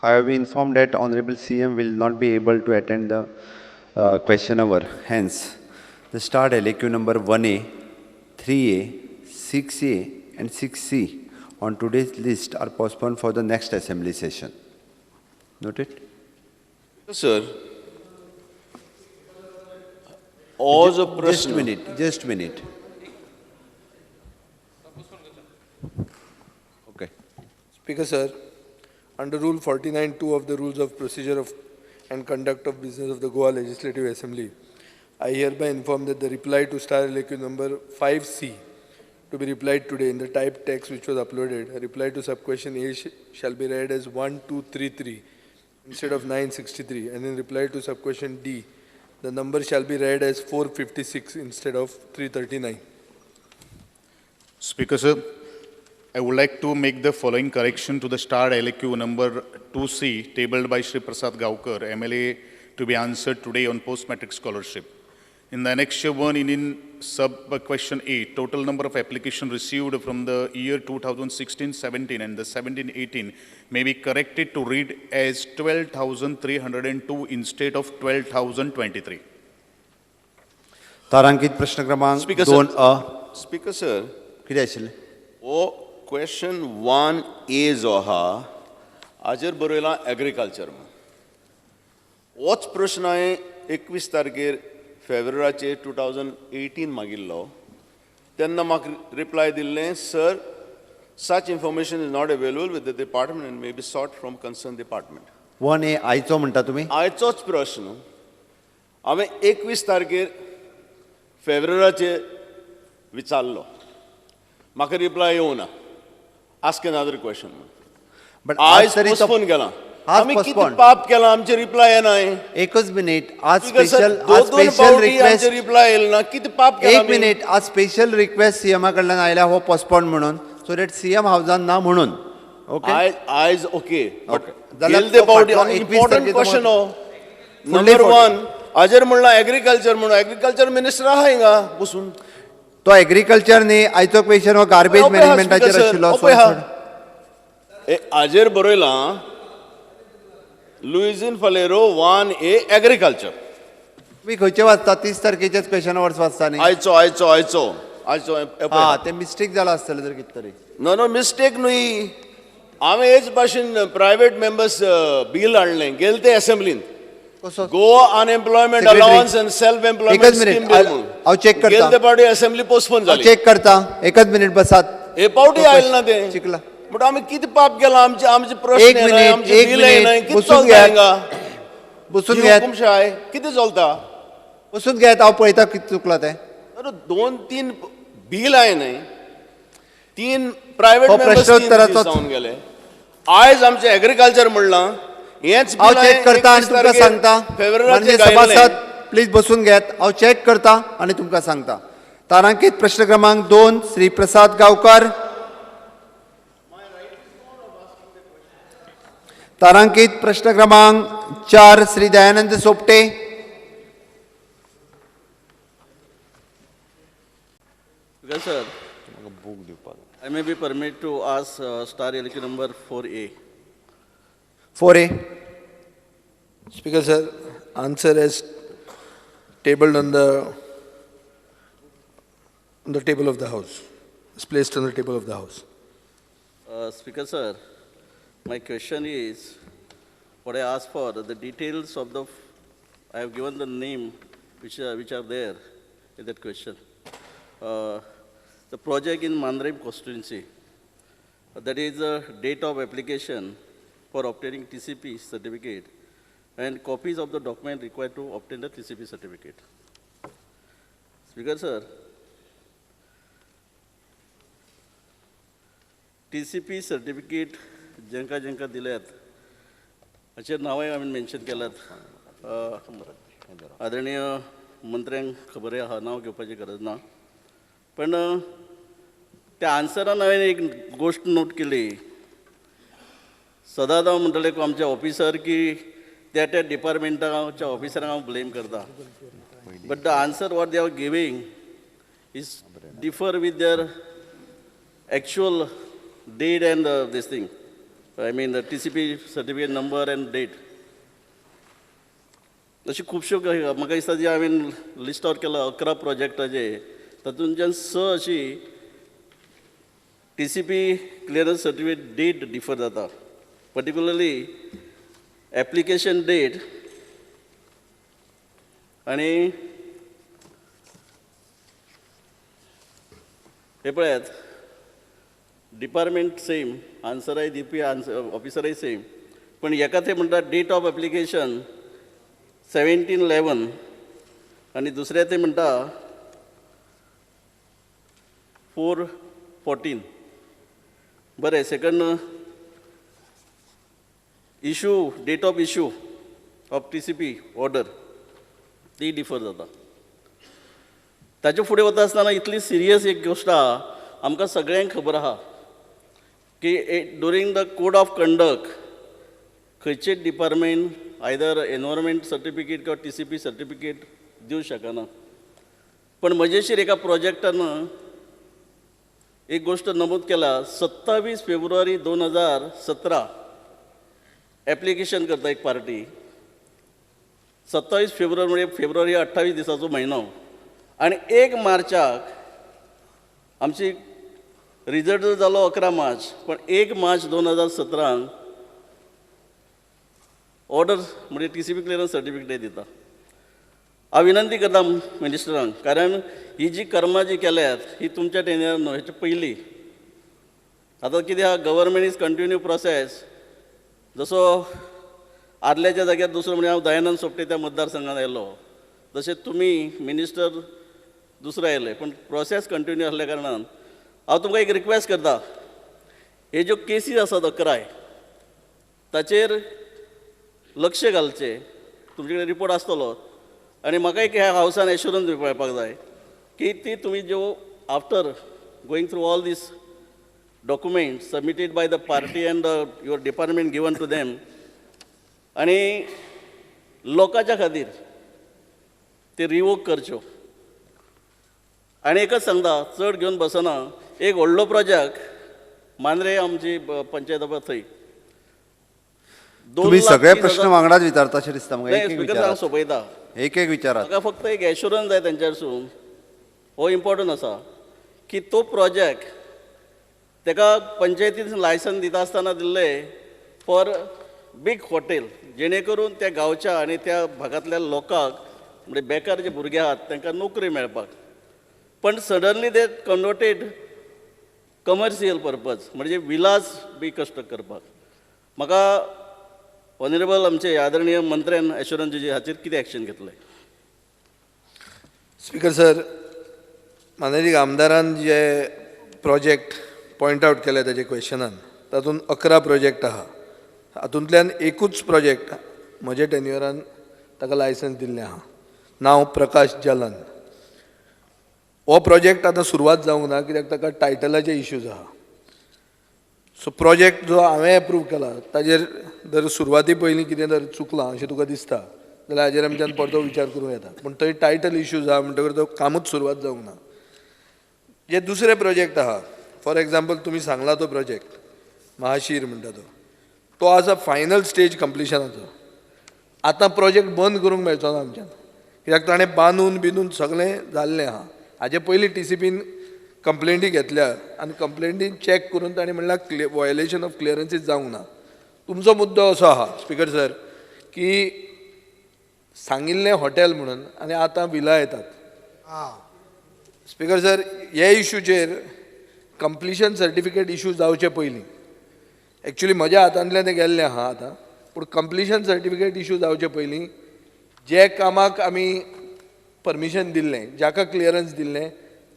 I have been informed that Honorable CM will not be able to attend the question hour. Hence, the starred LAQ number 1A, 3A, 6A and 6C on today's list are postponed for the next assembly session. Noted? Sir, हो जो Just प्रश्न minute, just minute. Okay. Speaker, sir, under Rule 49(2) of the Rules of Procedure of and Conduct of Business of the Goa Legislative Assembly, I hereby inform that the reply to star LAQ number 5C to be replied today in the typed text which was uploaded, a reply to subquestion A shall be read as 1233 instead of 963, and in reply to subquestion D, the number shall be read as 456 instead of 339. Speaker, sir, I would like to make the following correction to the starred LAQ number 2C tabled by Shri Prasad Gaonkar, MLA, to be answered today on post-matric scholarship. In the Annexure 1, in sub-question A, total number of applications received from the year 2016-17 and the 17-18 may be corrected to read as 12,302 instead of 12,023. तारांकित प्रश्न क्रमांक Speaker, 2 sir. अ. Speaker sir, कितें आशिल्लें? हो question 1A जो आहा हाजेर बरयलां एग्रीकल्चर म्हूण. होच प्रश्न हांवें 21 तारखेर फेब्रुवाराचेर 2018 मागिल्लो तेन्ना म्हाका रिप्लाय दिल्लें, sir, such information is not available with the department and may be sought from concern department. 1A आयचो म्हणटा तुमी? आयचोच प्रश्न हांवें 21 तारखेर फेब्रुवाराचेर विचारलो, म्हाका रिप्लाय येवना. आस्क अनदर क्वेश्चन म्हूण. बट आयज तरी तो पोस्टपोन केला. आज आमी कितें postpone. पाप केलां आमचे रिप्लाय येना? एकच मिनिट. आज स्पीकर सर, स्पेशल, दोन आज दोन स्पेशल फावटी रिक्वेस्ट आमचे रिप्लाय येयलो ना, कितें पाप केलां एक आमी? मिनिट. आज स्पेशल रिक्वेस्ट सीएमा कडल्यान आयल्या हो पोस्टपोन म्हणून, सो that CM हावजान ना म्हणून. ओके, आयज आयज ओके, बट जाल्यार गेले तो फावटी फाटलो 21 इम्पॉर्टंट तारखेचो क्वेश्चन हो. फुडले नंबर फावटी. 1 हाजेर म्हणलां एग्रीकल्चर म्हणून, एग्रीकल्चर मिनिस्टर आहा हिंगा बसून. तो एग्रीकल्चर न्ही, आयचो क्वेश्चन हो गार्बेज पळय हा, मॅनेजमेंटाचेर स्पीकर सर, आशिल्लो. पळय हा. हाजेर बरयलां लुइझिन फालेरो 1A agriculture. तुमी खंयचे वाचता? 30 तारखेचेच क्वेश्चन अवर्स वाचता न्ही? आयचो आयचो आयचो आयचो. हा, ते मिस्टेक जाला आसतलें तर कितें तरी. नो नो, मिस्टेक न्हय. हांवें हेच भाशेन प्रायवेट मेंबर्स बील हाडलें गेले ते असेंब्लीन, कसो? Goa unemployment Secretary. Allowance and self employment एकच मिनिट, स्कीम बील म्हणून. हांव check करता. गेले ते फावटी असेंब्ली पोस्टपोन हांव जाली. चॅक करता, एकच मिनिट बसात. हे फावटी तो आयलें ना तें. चिकला. बट आमी कितें पाप केलां? आमचे आमचे प्रश्न एक येना, मिनिट, आमचे एक बील येना, मिनिट, कितें बसून चलता घेयात. हिंगा? बसून ही घेयात. हुकुमशाय कितें चलता? बसून घेयात, हांव पळयता कितें चुकलां तें. अरे 2-3 बील आय न्हय, 3 प्रायवेट हो मेंबर्स प्रश्नोत्तराचोच. जावन गेले. आयज आमचें एग्रीकल्चर म्हणलां, हेंच हांव बील चॅक करता आनी 21 तुमकां तारखेर सांगता. फेब्रुवाराचेर माननीय गायिल्लें. सभासद प्लीज बसून घेयात, हांव चॅक करता आनी तुमकां सांगता. तारांकीत प्रश्न क्रमांक 2 श्री प्रसाद गांवकर. तारांकित प्रश्न क्रमांक 4 Shri Dayanand Sopte. Speaker sir, I may be permitted to ask star LQ number 4A. 4A. Speaker sir, answer as tabled on the table of the house. It's placed on the table of the house. Speaker sir, my question is, what I asked for, the details of the, I have given the name which are there in that question. The project in Mandrem constituency, that is the date of application for obtaining TCP certificate and copies of the document required to obtain the TCP certificate. Speaker sir, TCP certificate जेंका जेंका दिल्यात हाचेर नांवांय हांवें mention केल्यात. आदरणीय मंत्र्यांक खबर आहा, नांव घेवपाची गरज ना. पण त्या आन्सरान हांवें एक गोश्ट नोट केली. सदांच हांव म्हणटालें आमचे ऑफिसर की त्या त्या डिपार्टमेंटाच्या ऑफिसरांक हांव ब्लेम करता, but the answer what they are giving is differ with their actual date and this thing. I mean the TCP certificate number and date. अशी खुबश्यो म्हाका दिसता जी हांवें लिस्ट आवट केला 11 प्रोजेक्टाचे, तातूंतल्यान 6 अशी TCP clearance certificate date differ जाता, पर्टिक्युलरली एप्लिकेशन डेट आनी हे पळयात डिपार्टमेंट सेम, आन्सराय दिवपी आन्सर ऑफिसरय सेम, पण एका ते म्हणटा डेट ऑफ एप्लिकेशन 17/11 आनी दुसऱ्या ते म्हणटा 4/14. बरें, second issue date of issue of TCP order ती डिफर जाता. ताचे फुडें वता आसतना इतली सिरियस एक गोश्ट आहा, आमकां सगळ्यांक खबर आहा की during the code of conduct खंयचेच डिपार्टमेंट आयदर एनवायरमेंट सर्टिफिकेट किंवा TCP certificate दिवं शकना. पण मजेशीर एका प्रोजेक्टान एक गोश्ट नमूद केला, 27 फेब्रुवारी 2017 एप्लिकेशन करता एक पार्टी. 27 फेब्रुवारी म्हणजे फेब्रुवारी 28 दिसाचो म्हयनो आनी 1 मार्चाक आमची रिजल्ट जालो 11 मार्च, पण 1 मार्च 2017 ऑर्डर म्हणजे TCP clearance certificate दिता. हांव विनंती करता मिनिस्टरांक, कारण ही जी कर्मां जी केल्यात ही तुमच्या टेन्युअर न्हू, हेच्या पयलीं. आतां कितें आहा, गव्हर्मेंट is continue process. जसो आदल्याच्या जाग्यार दुसरो म्हणजे हांव दयानंद सोपटे त्या मतदारसंघात आयलो, तशें तुमी मिनिस्टर दुसरो आयले, पूण प्रोसेस कंटिन्यू आसल्या कारणान हांव तुमकां एक रिक्वेस्ट करता, हे ज्यो केसीस आसात 11 ताचेर लक्ष घालचें. तुमचे कडेन रिपोर्ट आसतलो आनी म्हाका एक ह्या हावसान एश्युरन्स मेळपाक जाय की ती तुमी ज्यो after going through all these documents submitted by the party and your department given to them आनी लोकांच्या खातीर ते रिवोक करच्यो. आनी एकच सांगता, चड घेवन बसना, एक व्हडलो प्रोजेक्ट मांद्रे आमची पंचायत आसा थंय, तुम्ही सगळे प्रश्न वांगडाच विचारता अशें दिसता म्हाका. एक एक विचारात, सोंपयता, एक एक विचारात. म्हाका फक्त एक एश्युरन्स जाय तेंच्यारसून, हो इम्पॉर्टंट आसा की तो प्रोजेक्ट तेका पंचायतीन लायसन दिता आसतना दिल्लें फॉर बीग हॉटेल, जेणे करून त्या गांवच्या आनी त्या भागांतल्या लोकांक म्हणजे बेकार जे भुरगे आहात तांकां नोकरी मेळपाक. पण सडनली ते कन्वर्टेड कमर्शियल पर्पज म्हणजे विलास बी कन्स्ट्रक्ट करपाक. म्हाका ऑनरेबल आमचे आदरणीय मंत्र्यान एश्युरन्स दिवची, हाचेर कितें एक्शन घेतलें? स्पीकर सर, माननीय आमदारान जे प्रोजेक्ट पॉयंट आवट केले ताजे क्वेश्चनान, तातूंत 11 प्रोजेक्ट आहा, हातूंतल्यान एकूच प्रोजेक्ट म्हज्या टेन्युअरान ताका लायसन्स दिल्लें आहा, नांव प्रकाश जलन. हो प्रोजेक्ट आतां सुरवात जावंक ना कित्याक ताका टायटलाचे इश्यूज आहा. सो प्रोजेक्ट जो हांवें एप्रूव केला ताजेर जर सुरवाती पयलीं कितें जर चुकलां अशें तुका दिसता जाल्यार हाजेर आमच्यान परतो विचार करूं येता, पूण थंय टायटल इश्यूज आहा म्हणटकर तो कामूच सुरवात जावंक ना. जे दुसरे प्रोजेक्ट आहा, फॉर एग्जाम्पल तुमी सांगला तो प्रोजेक्ट महाशीर म्हणटा तो, तो आसा फायनल स्टेज कंप्लिशनाचो. आतां प्रोजेक्ट बंद करूंक मेळचो ना आमच्यान कित्याक ताणें बांदून बिंदून सगळें जाल्लें आहा. हाजे पयलीं TCPन कंप्लेंटी घेतल्या आनी कंप्लेंटीन चॅक करून ताणें म्हणल्यार वॉयलेशन ऑफ क्लियरन्सीस जावंक ना. तुमचो मुद्दो असो आहा स्पीकर सर की सांगिल्लें हॉटेल म्हणून आनी आतां विला येतात. स्पीकर सर, हे इशूचेर कंप्लिशन सर्टिफिकेट इशू जावचे पयलीं, एक्चुली म्हज्या हातांतल्यान तें गेल्लें आहा आतां, पूण कंप्लिशन सर्टिफिकेट इशू जावचे पयलीं जे कामाक आमी परमिशन दिल्लें, जाका क्लियरन्स दिल्लें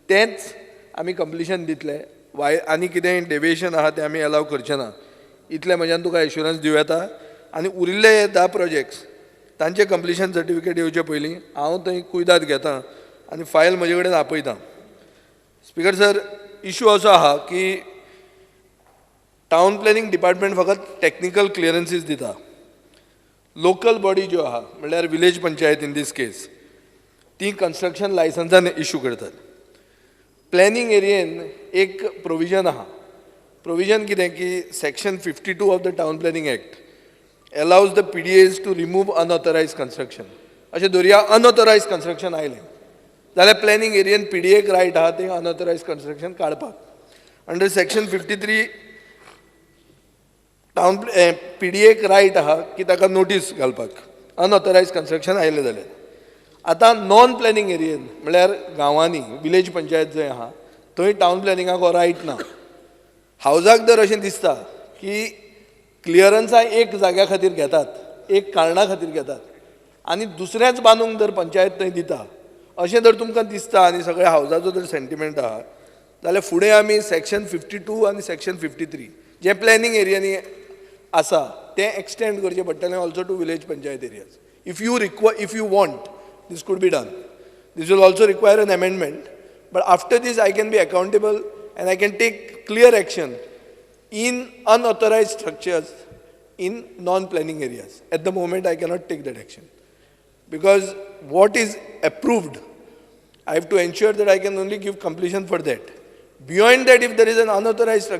तेंच आमी कंप्लिशन दितले, वाय आनी कितें डेविएशन आहा तें आमी एलाव करचे ना, इतलें म्हज्यान तुका एश्युरन्स दिवं येता. आनी उरिल्ले हे 10 प्रोजेक्ट्स तांचे कंप्लिशन सर्टिफिकेट येवचे पयलीं हांव थंय कुयदाद घेता आनी फायल म्हजे कडेन आपयता. स्पीकर सर, इशू असो आहा की टावन प्लॅनिंग डिपार्टमेंट फकत टॅक्निकल क्लियरन्सीस दिता, लोकल बॉडी ज्यो आहा म्हणल्यार village panchayat in this case ती कन्स्ट्रक्शन लायसन्सान इशू करतात. प्लॅनिंग एरियेन एक प्रोविजन आहा, प्रोविजन कितें की section 52 of the town planning act allows the PDAs to remove unauthorised construction. अशें धरया अनऑथरायज कन्स्ट्रक्शन आयलें जाल्यार प्लॅनिंग एरियेन पीडीएक रायट आहा तें अनऑथरायज कन्स्ट्रक्शन काडपाक. अंडर सेक्शन 53 टावन पीडीएक रायट आहा की ताका नोटीस घालपाक अनऑथरायज कन्स्ट्रक्शन आयलें जाल्यार. आतां नॉन प्लॅनिंग एरियेन म्हळ्यार गांवांनी विलेज पंचायत जंय आहा थंय टावन प्लॅनिंगाक हो रायट ना. हावजाक जर अशें दिसता की क्लियरन्सां एक जाग्या खातीर घेतात, एक कारणा खातीर घेतात आनी दुसरेंच बांदूंक जर पंचायत थंय दिता अशें जर तुमकां दिसता आनी सगळ्या हावजाचो जर सेंटिमेंट आहा जाल्यार फुडें आमी सेक्शन 52 आनी सेक्शन 53 जें प्लॅनिंग एरियांनी आसा तें एक्सटेंड करचें पडटलें also to village panchayat areas. If you require, if you want, this could be done. This will also require an amendment, but after this I can be accountable and I can take clear action in unauthorized structures in non-planning areas. At the moment, I cannot take that action because what is approved, I have to ensure that I can only give completion for that. Beyond that, if there is an unauthorized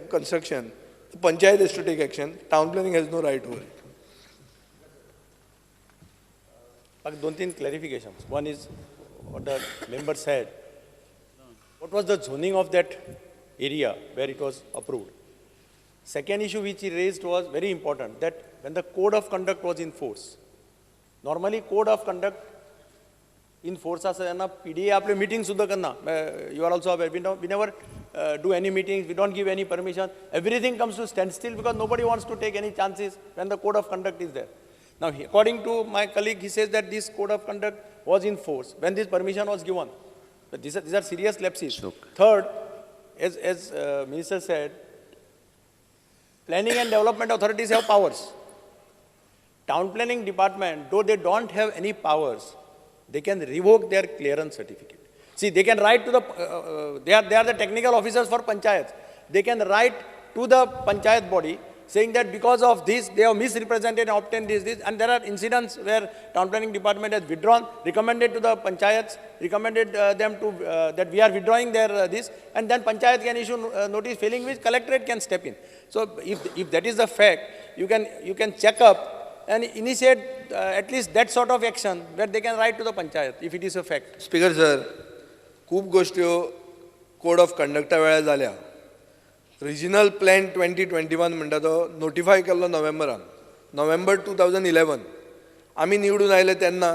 construction, the panchayat has to take action. Town planning has no right over it. Don't think clarifications. One is what the member said. What was the zoning of that area where it was approved? Second issue which he raised was very important, that when the code of conduct was in force, normally code of conduct in force asa तेन्ना PDA आपले meeting सुद्दां करना. You are also aware, we never do any meetings, we don't give any permission. Everything comes to standstill because nobody wants to take any chances when the code of conduct is there. Now, according to my colleague, he says that this code of conduct was in force when this permission was given. But these are serious lapses. Sure. Third, as Minister said, planning and development authorities have powers. Town planning department, though they don't have any powers, they can revoke their clearance certificate. See, they can write to the, they are the technical officers for panchayats. They can write to the panchayat body saying that because of this, they have misrepresented and obtained this, this, and there are incidents where town planning department has withdrawn, recommended to the panchayats, recommended them to, that we are withdrawing their this, and then panchayat can issue notice, failing which collectorate can step in. So if that is the fact, you can check up and initiate at least that sort of action where they can write to the panchayat if it is a fact. Speaker sir, खूब गोश्ट्यो code of conduct वेळार जाल्या. Regional plan 2021 म्हणटा तो notify केल्लो नोव्हेंबरान, नोव्हेंबर 2011. आमी निवडून आयले तेन्ना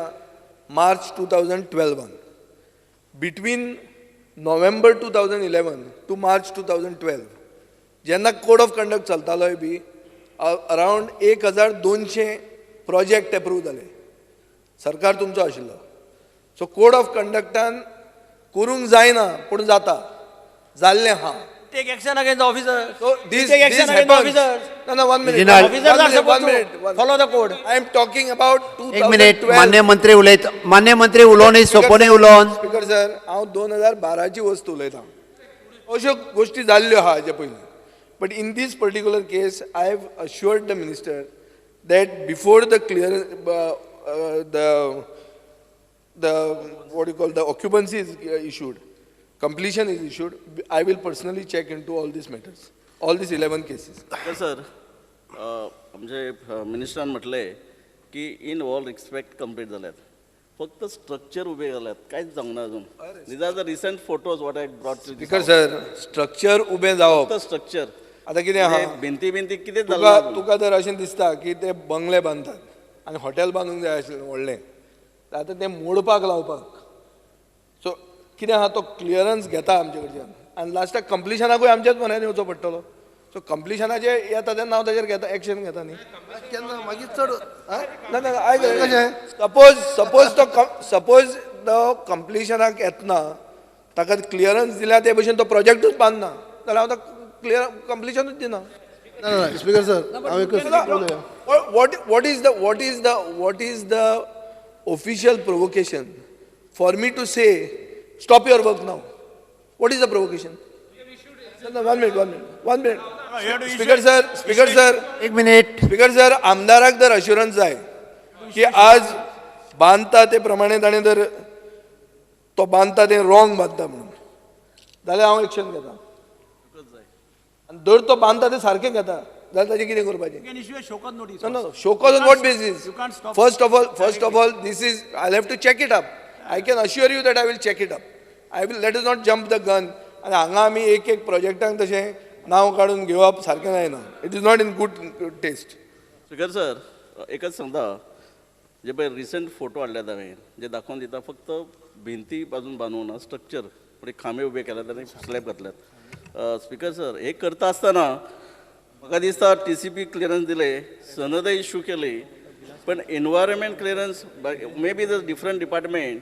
मार्च 2012. Between November 2011 to March 2012 जेन्ना कोड ऑफ कंडक्ट चलतालोय बी अरावंड 1200 प्रोजेक्ट एप्रूव जाले. सरकार तुमचो आशिल्लो. सो कोड ऑफ कंडक्टान करूंक जायना पूण जाता जाल्लें आहा. Take action against the officers. So this, take action this against happens. The officers. No, no, 1 minute. Officers are supposed to follow the code. I am talking about 2012. एक minute, मान्य मंत्री उलयत, मान्य मंत्री उलोवन सोपोने उलोवन. स्पीकर सर, हांव 2012 ची वस्तू उलयतां. अश्यो गोश्टी जाल्ल्यो आहा हाजे पयलीं. But in this particular case, I have assured the minister that before the clear, the what you call the occupancy is issued, completion is issued, I will personally check into all these matters, all these 11 cases. Yes, sir. आमचे मिनिस्टरान म्हटलें की in all respect complete जाल्यात, फक्त structure उबे जाल्यात, कांयच जावंक ना अजून. These are the recent photos what I brought. Speaker sir, structure उबें जावप, फक्त स्ट्रक्चर. आतां कितें आहा, भिंती भिंती कितें जालां. तुका जर अशें दिसता की ते बंगले बांदतात आनी हॉटेल बांदूंक जाय आशिल्लें व्हडलें, आतां तें मोडपाक लावपाक, सो कितें आहा तो क्लियरन्स घेता आमचे कडच्यान आनी लास्टाक कंप्लिशनाकूय आमच्याच मनान येवचो पडटलो. सो कंप्लिशनाचे येता तेन्ना हांव ताजेर घेता एक्शन घेता न्ही केन्ना मागीर चड ना ना आयक कशें, सपोज सपोज तो सपोज तो कंप्लिशनाक येतना ताका क्लियरन्स दिल्या ते भशेन तो प्रोजेक्टूच बांदना जाल्यार हांव तो क्लियर कंप्लिशनूच दिना. ना स्पीकर सर, हांव एक what is the official provocation for me to say stop your work now? What is the provocation? No, 1 minute, 1 minute, 1 minute. Speaker sir, Speaker sir, एक मिनिट. Speaker sir, आमदाराक जर assurance जाय की आज बांदता ते प्रमाणे ताणें जर तो बांदता ते रॉंग बांदता म्हणून जाल्यार हांव एक्शन घेता. आनी दर तो बांदता ते सारकें घेता जाल्यार ताजें कितें करपाचें? You can issue a show cause notice. No, no, show cause on what basis? You can't stop. First of all, this is, I'll have to check it up. I can assure you that I will check it up. I will, let us not jump the gun. आनी हांगा आमी एक एक प्रोजेक्टांक तशें नांव काडून घेवप सारकें जायना. It is not in good taste. Speaker sir, एकच सांगता, जे पळय रिसंट फोटो हाडल्यात हांवें, जे दाखोवन दिता, फक्त भिंती अजून बांदूंक ना, स्ट्रक्चर म्हणजे खांबे उबे केल्यात आनी स्लॅब घातल्यात. स्पीकर सर, हे करता आसतना म्हाका दिसता TCP clearance दिले, सनदय इश्यू केली, पण environment clearance may be the different department,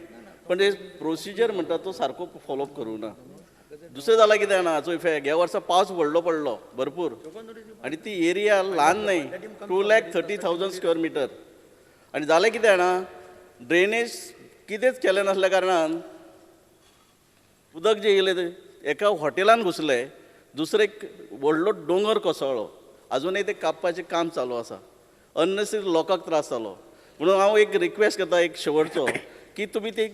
पण ते प्रोसिजर म्हणटा तो सारको फॉलोअप करूं ना. दुसरें जालां कितें जाणा हाचो इफेक्ट, ह्या वर्सा पावस व्हडलो पडलो भरपूर आनी ती एरिया ल्हान न्हय, 2,30,000 स्क्वेअर मिटर. आनी जालें कितें जाणा, ड्रेनेज कितेंच केलें नासल्या कारणान उदक जें येयलें तें एका हॉटेलान घुसलें, दुसरें एक व्हडलो दोंगर कोसळ्ळो, आजुनूय तें कापपाचें काम चालू आसा. अननेसेसरी लोकांक त्रास जालो. म्हणून हांव एक रिक्वेस्ट करता, एक शेवटचो, की तुमी ती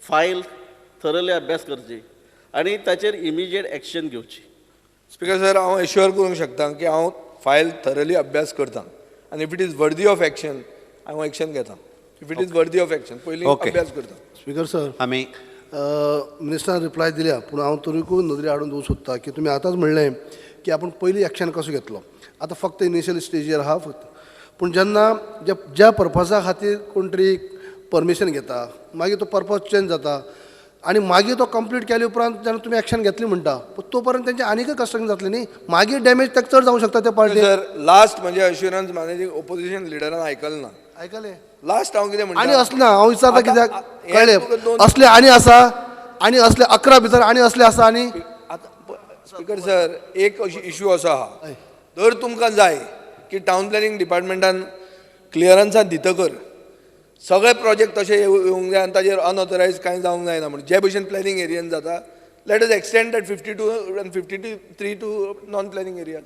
फायल थरली अभ्यास करची आनी ताचेर इमिजिएट एक्शन घेवची. स्पीकर सर, हांव एश्युअर करूंक शकता की हांव फायल थरली अभ्यास करता आनी if it is worthy of action हांव एक्शन घेता. If it is worthy of action पयलीं अभ्यास करता. स्पीकर सर, आमी मिनिस्टरान रिप्लाय दिल्या, पूण हांव तरीकूय नदरे हाडून दिवंक सोदता की तुमी आतांच म्हणलें की आपूण पयलीं एक्शन कसो घेतलो. आतां फक्त इनिशियल स्टेजीर आहा फक्त, पूण जेन्ना ज्या पर्पजा खातीर कोण तरी परमिशन घेता, मागीर तो पर्पज चेंज जाता आनी मागीर तो कंप्लीट केले उपरांत जेन्ना तुमी एक्शन घेतली म्हणटा, पूण तो पर्यंत तेंचे आनीकय कन्स्ट्रक्शन जातलें न्ही, मागीर डॅमेज ताका चड जावंक शकता त्या पार्टी. सर, लास्ट म्हणजे अश्युरन्स मानायची ओपोजिशन लिडरान आयकलें ना. आयकलें लास्ट हांव कितें म्हणटा आनी असलें हांव विचारता कित्याक कळ्ळें, असलें आनी आसा आनी असले 11 भितर आनी असले आसा. आनी आतां स्पीकर सर, एक इशू असो आहा, जर तुमकां जाय की टावन प्लॅनिंग डिपार्टमेंटान क्लियरन्सान दितकर सगळे प्रोजेक्ट तशे येवंक जाय आनी ताजेर अनऑथरायज कांय जावंक जायना म्हण जे भशेन प्लॅनिंग एरियन जाता, let us extend that 52 and 53 to non planning areas.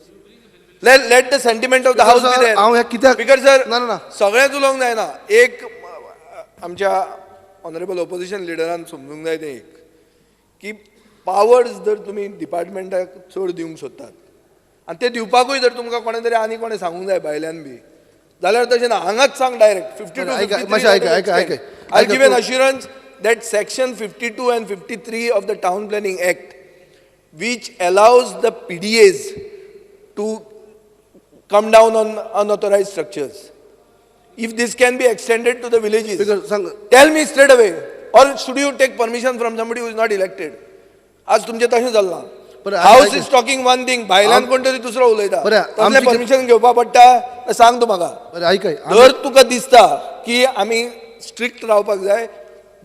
Let the sentiment of the house be there. हांव हें कित्याक स्पीकर सर, ना ना सगळेंच उलोवंक जायना. एक आमच्या ऑनरेबल ओपोजिशन लिडरान समजूंक जाय तें एक की पावर्स जर तुमी डिपार्टमेंटाक चड दिवंक सोदतात आनी ते दिवपाकूय जर तुमकां कोणें तरी आनी कोणें सांगूंक जाय भायल्यान बी, जाल्यार तशें ना, हांगाच सांग direct 52. I give an assurance that section 52 and 53 of the Town Planning Act, which allows the PDAs to come down on unauthorized structures, if this can be extended to the villages, tell me straight away, or should you take permission from somebody who is not elected? आज तुमचें तशें चल्लां. House is talking one thing, भायल्यान कोण तरी दुसरो उलयता, तसलें परमिशन घेवपा पडटा. सांग तूं म्हाका, जर तुका दिसता की आमी स्ट्रिक्ट रावपाक जाय,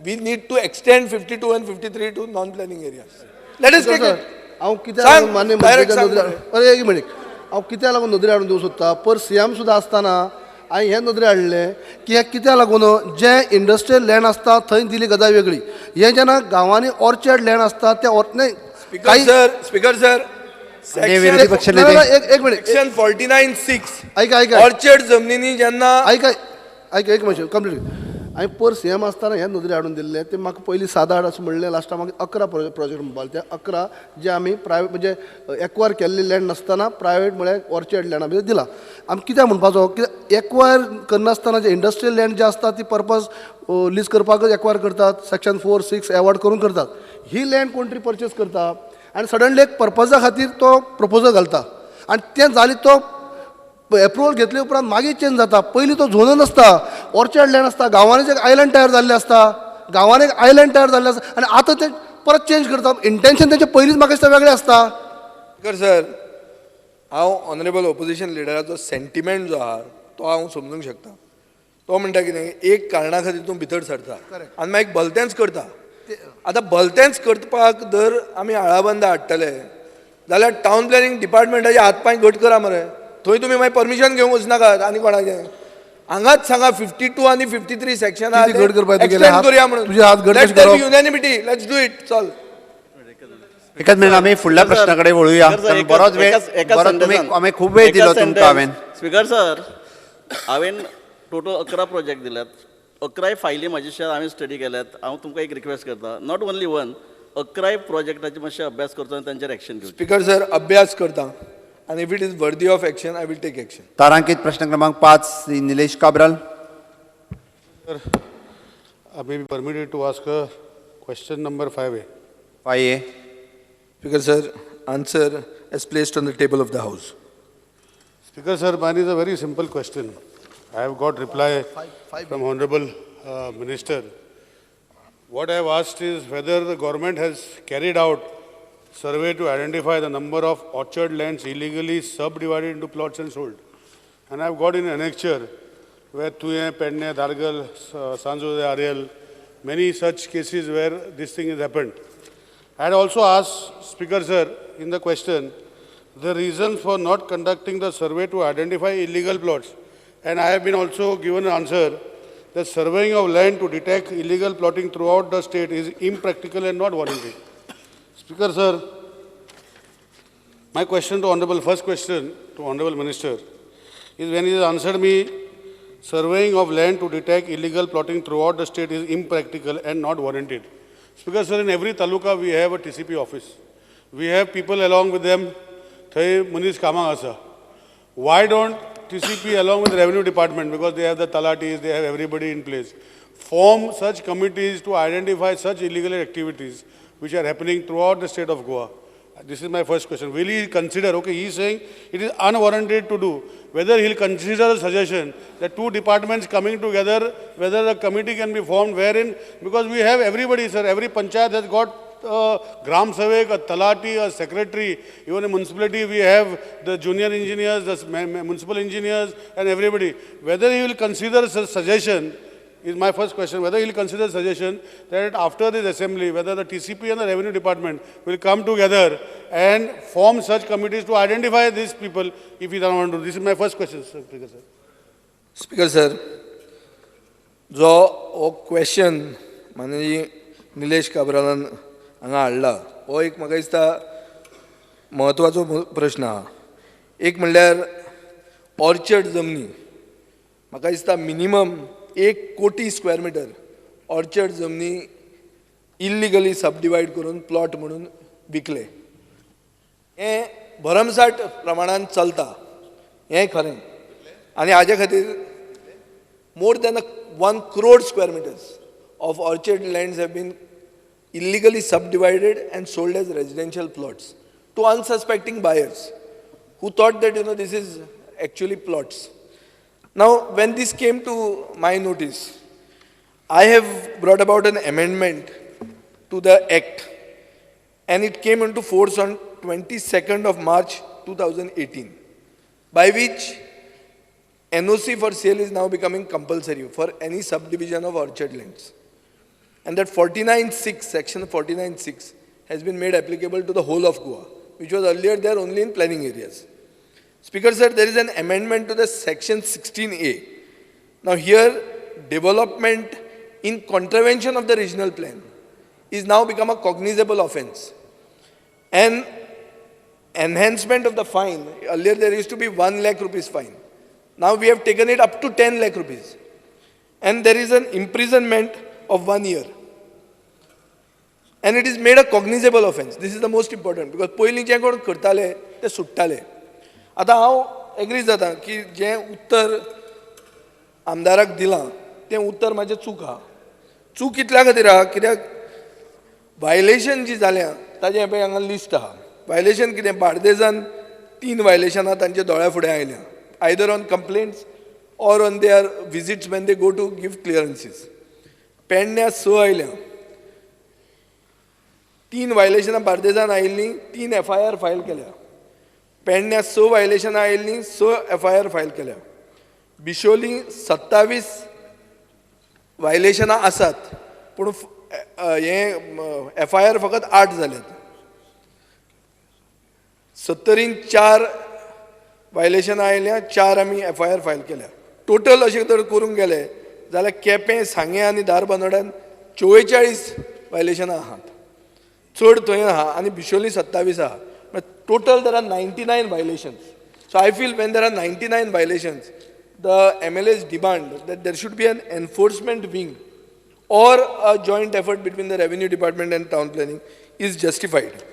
we need to extend 52 and 53 to non planning areas. Let us take it. हांव कित्याक मान्य अरे एक मिनीट, हांव कित्याक लागून नदरे हाडून दिवंक सोदता, पर सीएम सुद्दां आसतना हांवें हें नदरे हाडलें की हें कित्याक लागून जें इंडस्ट्रियल लँड आसता थंय दिली गजाल वेगळी, हें जेन्ना गांवांनी ऑर्चर्ड लँड आसता तें न्हय. स्पीकर सर, विरोधी पक्ष नेते एक मिनिट, सेक्शन 49(6) ऐका ऐका, ऑर्चर्ड जमनीनी जेन्ना ऐका ऐका एक मिनिट कंप्लीट. हांवें पर सीएम आसतना हें नदरे हाडून दिल्लें, तें म्हाका पयलीं 7 8 अशें म्हणलें, लास्टाक म्हाका 11 प्रोजेक्ट म्हणपाक ते 11 जे आमी प्रायवेट म्हणजे एक्वायर केल्ले लँड नासतना प्रायवेट म्हळ्यार ऑर्चर्ड लँडा भितर दिला. आमी कित्याक म्हणपाचो कित्याक एक्वायर करनासतना जे इंडस्ट्रियल लँड जे आसता ती पर्पज लीज करपाकच एक्वायर करतात, सेक्शन 4 6 एवॉर्ड करून करतात. ही लँड कोण तरी पर्चेस करता आनी सडनली एक पर्पजा खातीर तो प्रपोजल घालता आनी तें जालें तो एप्रुवल घेतले उपरांत मागीर चेंज जाता. पयलीं तो झोन आसता, ऑर्चर्ड लँड आसता, गांवांनी जे आयलँड तयार जाल्ले आसता, गांवांनी एक आयलँड तयार जाल्लें आसता आनी आतां ते परत चेंज करता. इंटेन्शन तेंचें पयलींच म्हाका दिसता वेगळें आसता. सर, हांव ऑनरेबल ओपोजिशन लिडराचो सेंटिमेंट जो आहा तो हांव समजूंक शकता. तो म्हणटा कितें, एक कारणा खातीर तूं भितर सरता आनी मागीर भलतेंच करता. आतां भलतेंच करपाक जर आमी आळाबंदा हाडटले जाल्यार टावन प्लॅनिंग डिपार्टमेंटाचे हात पांय घट करा मरे, थंय तुमी मागीर परमिशन घेवंक वचनाकात आनी कोणाचें. हांगाच सांगा 52 आनी 53 सेक्शन एक्सटेंड करूया म्हणून, युनॅनिमिटी, let's do it. चल एकच मिनिट, आमी फुडल्या प्रश्ना कडेन वळुया. बरोच वेळ, आमी खूब वेळ दिलो तुमकां. हांवें स्पीकर सर, हांवें टोटल 11 प्रोजेक्ट दिल्यात, 11 फायली म्हाजे हांवें स्टडी केल्यात. हांव तुमकां एक रिक्वेस्ट करता, not only one, 11 प्रोजेक्टाचे मातशे अभ्यास करचो आनी तांचेर एक्शन घेवचें. स्पीकर सर, अभ्यास करता. आनी if it is worthy of action I will take action. तारांकित प्रश्न क्रमांक 5, Shri Nilesh Cabral. Sir, I may be permitted to ask a question number 5A. 5A. Speaker sir, answer as placed on the table of the house. Speaker sir, mine is a very simple question. I have got reply from Honorable Minister. What I have asked is whether the government has carried out survey to identify the number of orchard lands illegally subdivided into plots and sold. And I have got in annexure where Tuye, Penne, Dargal, San Jose, Ariel, many such cases where this thing has happened. I had also asked Speaker sir in the question the reasons for not conducting the survey to identify illegal plots. And I have been also given an answer that surveying of land to detect illegal plotting throughout the state is impractical and not warranted. Speaker sir, my question to Honorable, first question to Honorable Minister is when he has answered me, surveying of land to detect illegal plotting throughout the state is impractical and not warranted. Speaker sir, in every taluka we have a TCP office. We have people along with them, थंय मनीस कामाक आसा. Why don't TCP along with revenue department, because they have the talatis, they have everybody in place, form such committees to identify such illegal activities which are happening throughout the state of Goa? This is my first question. Will he consider, okay, he is saying it is unwarranted to do, whether he will consider a suggestion that two departments coming together, whether a committee can be formed wherein, because we have everybody, sir, every panchayat has got a Gram Sevak, a Talati, a secretary, even a municipality, we have the junior engineers, the municipal engineers and everybody. Whether he will consider a suggestion is my first question, whether he will consider suggestion that after this assembly, whether the TCP and the revenue department will come together and form such committees to identify these people if he doesn't want to. This is my first question, sir. Speaker sir. Speaker sir, जो हो question माननीय निलेश काब्रालान हांगा हाडला हो एक म्हाका दिसता म्हत्वाचो प्रश्न आहा. एक म्हणल्यार ऑर्चर्ड जमनी म्हाका दिसता मिनिमम 1 कोटी स्क्वेअर मिटर ऑर्चर्ड जमनी इल्लिगली सबडिवायड करून प्लॉट म्हणून विकले. हें भरमसाठ प्रमाणान चलता हें खरें आनी हाजे खातीर more than 1 crore square meters of orchard lands have been illegally subdivided and sold as residential plots to unsuspecting buyers who thought that, you know, this is actually plots. Now, when this came to my notice, I have brought about an amendment to the Act, and it came into force on 22nd of March 2018, by which NOC for sale is now becoming compulsory for any subdivision of orchard lands. And that 49(6), section 49(6) has been made applicable to the whole of Goa, which was earlier there only in planning areas. Speaker sir, there is an amendment to the section 16A. Now here, development in contravention of the regional plan is now become a cognizable offense. And enhancement of the fine, earlier there used to be 1 lakh rupees fine. Now we have taken it up to 10 lakh rupees. And there is an imprisonment of 1 year. And it is made a cognizable offense. This is the most important because पयलीं जें कोण करताले ते सुट्टाले. आतां हांव agree जाता की जें उत्तर आमदाराक दिलां तें उत्तर म्हाजें चूक आहा. चूक कितल्या खातीर आहा कित्याक वायलेशन जी जाल्यां ताजें पळय हांगा लिस्ट आहा. वायलेशन कितें, बार्देजान 3 वायलेशनां तांच्या दोळ्या फुडें आयल्या, either on complaints or on their visits when they go to give clearances. पेडण्या 6 आयल्या, 3 वायलेशनां बार्देजान आयिल्लीं, 3 FIR file केल्या. पेडण्या 6 वायलेशनां आयिल्लीं, 6 FIR file केल्या. बिशोली 27 वायलेशनां आसात पूण हें FIR फकत 8 जाल्यात. 70 4 वायलेशनां आयल्या, 4 आमी FIR file केल्या. टोटल अशें जर करूंक गेले जाल्यार केपें, सांगें आनी धारबांदोड्यान 44 वायलेशनां आहात, चड थंय आहा आनी बिशोली 27 आहा. Total there are 99 violations. So I feel when there are 99 violations, the MLAs demand that there should be an enforcement wing or a joint effort between the revenue department and town planning is justified.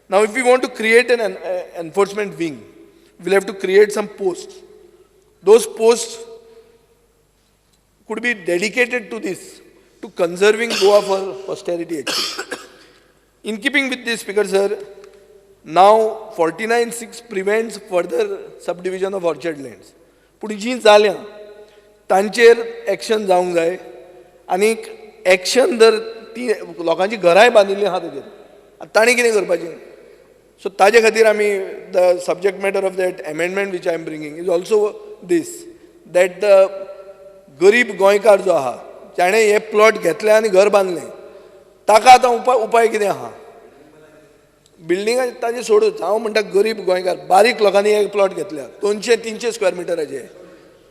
Now, if we want to create an enforcement wing, We'll have to create some posts. Those posts could be dedicated to this, to conserving Goa for posterity actually. In keeping with this, Speaker sir, now 49(6) prevents further subdivision of orchard lands. पूण जीं जाल्यां तांचेर action जावंक जाय आनीक action जर ती लोकांची घरांय बांदिल्लीं आहा तेजेर, आतां तांणी कितें करपाचें? सो ताजे खातीर आमी the subject matter of that amendment which I am bringing is also this, that the गरीब गोंयकार जो आहा, जाणें हे प्लॉट घेतले आनी घर बांदलें, ताका आतां उपाय कितें आहा? बिल्डिंगा ताजें सोडूच, हांव म्हणटा गरीब गोंयकार बारीक लोकांनी एक प्लॉट घेतल्या 200-300 स्क्वेअर मिटराचे,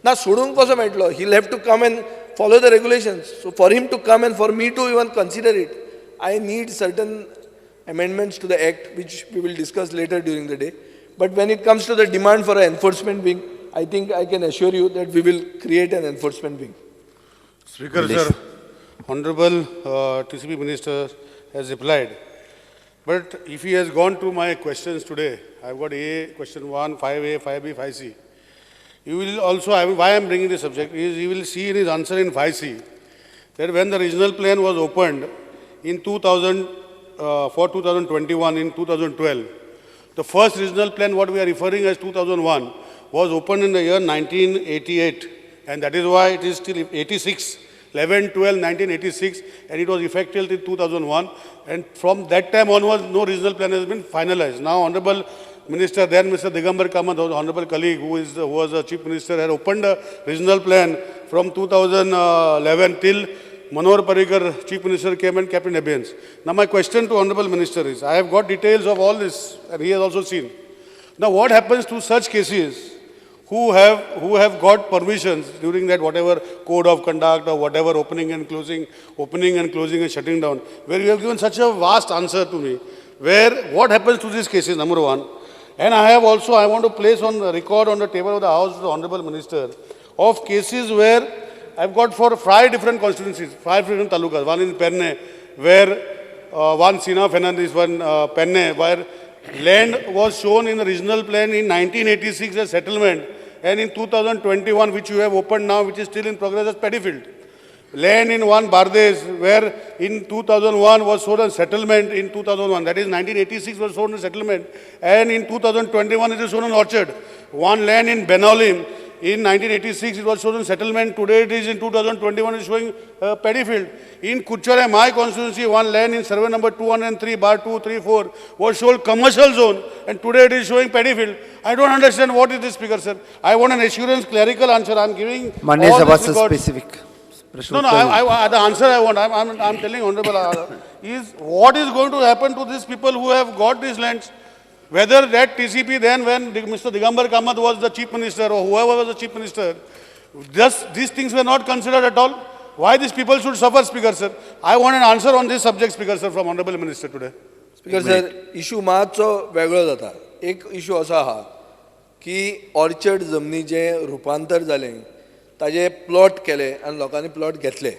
ना सोडूंक कसो मेळटलो? He have to come and follow the regulations. So for him to come and for me to even consider it, I need certain amendments to the act, which we will discuss later during the day. But when it comes to the demand for an enforcement wing, I think I can assure you that we will create an enforcement wing. Speaker sir, Honorable TCP Minister has replied. But if he has gone to my questions today, I've got A, question 1, 5A, 5B, 5C. You will also, why I am bringing this subject is you will see in his answer in 5C that when the regional plan was opened in 2000, for 2021 in 2012, the first regional plan what we are referring as 2001 was opened in the year 1988, and that is why it is still 86, 11, 12, 1986, and it was effective till 2001, and from that time onwards no regional plan has been finalized. Now Honorable Minister, then Mr. Digambar Kamath, Honorable colleague who was a Chief Minister, had opened a regional plan from 2011 till Manohar Parrikar, Chief Minister, came and kept in abeyance. Now my question to Honorable Minister is, I have got details of all this and he has also seen. Now what happens to such cases who have got permissions during that whatever code of conduct or whatever opening and closing and shutting down, where you have given such a vast answer to me, where what happens to these cases, number one. And I have also, I want to place on the record on the table of the House, the Honorable Minister, of cases where I've got for 5 different constituencies, 5 different talukas, one in Perne, where one Sina Fernandez, one Perne, where land was shown in the regional plan in 1986 as settlement, and in 2021, which you have opened now, which is still in progress as paddy field. Land in one Bardes, where in 2001 was sold on settlement in 2001, that is 1986 was sold on settlement, and in 2021 it is shown on orchard. One land in Benaulim, in 1986 it was shown on settlement, today it is in 2021 it is showing paddy field. In Kuchore, my constituency, one land in survey number 203 bar 234 was shown commercial zone, and today it is showing paddy field. I don't understand what is this, Speaker sir. I want an assurance clerical answer. I am giving all these records. Specific. No, no, the answer I want, I'm telling Honorable, is what is going to happen to these people who have got these lands? Whether that TCP then when Mr. Digambar Kamath was the Chief Minister or whoever was the Chief Minister, just these things were not considered at all. Why these people should suffer, Speaker sir? I want an answer on this subject, Speaker sir, from Honorable Minister today. Speaker sir, issue मातसो वेगळो जाता. एक issue असो आहा की orchard जमनीचें रुपांतर जालें, ताजे प्लॉट केले आनी लोकांनी प्लॉट घेतले,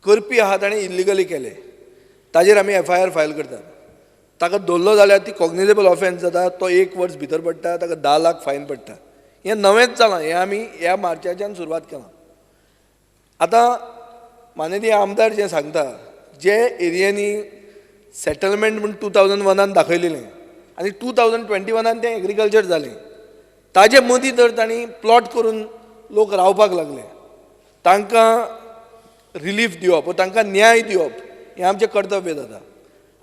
करपी आहा ताणें इल्लिगली केले, ताजेर आमी FIR file करतात. ताका धरलो जाल्यार ती कॉग्निजेबल ऑफेन्स जाता, तो 1 वर्स भितर पडटा, ताका 10 लाख फायन पडटा. हें नवेंच जालां, हें आमी ह्या मार्चाच्यान सुरवात केलां. आतां माननीय आमदार जें सांगता, जे एरियांनी सेटलमेंट म्हूण 2001 दाखयलेलें आनी 2021 तें एग्रीकल्चर जालें, ताजे मदीं जर तांणी प्लॉट करून लोक रावपाक लागले, तांकां रिलीफ दिवप, तांकां न्याय दिवप हें आमचें कर्तव्य जाता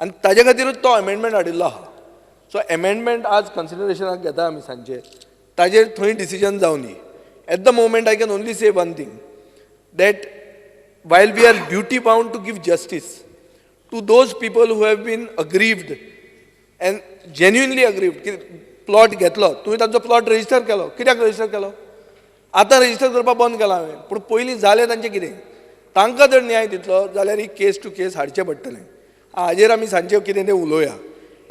आनी ताजे खातीरूच तो अमेंडमेंट हाडिल्लो आहा. सो अमेंडमेंट आज कन्सिडरेशनाक घेता आमी सांजचे, ताजेर थंय decision जावनी. At the moment I can only say one thing, that while we are duty bound to give justice to those people who have been aggrieved and genuinely aggrieved, की plot घेतलो, तुवें तांचो प्लॉट रजिस्टर केलो, कित्याक register केलो? आतां register करपाक बंद केलां हांवें, पूण पयलीं जालें तांचें कितें? तांकां जर न्याय दितलो जाल्यार ही केस टू केस हाडचें पडटलें. हाजेर आमी सांजचे कितें तें उलोवया.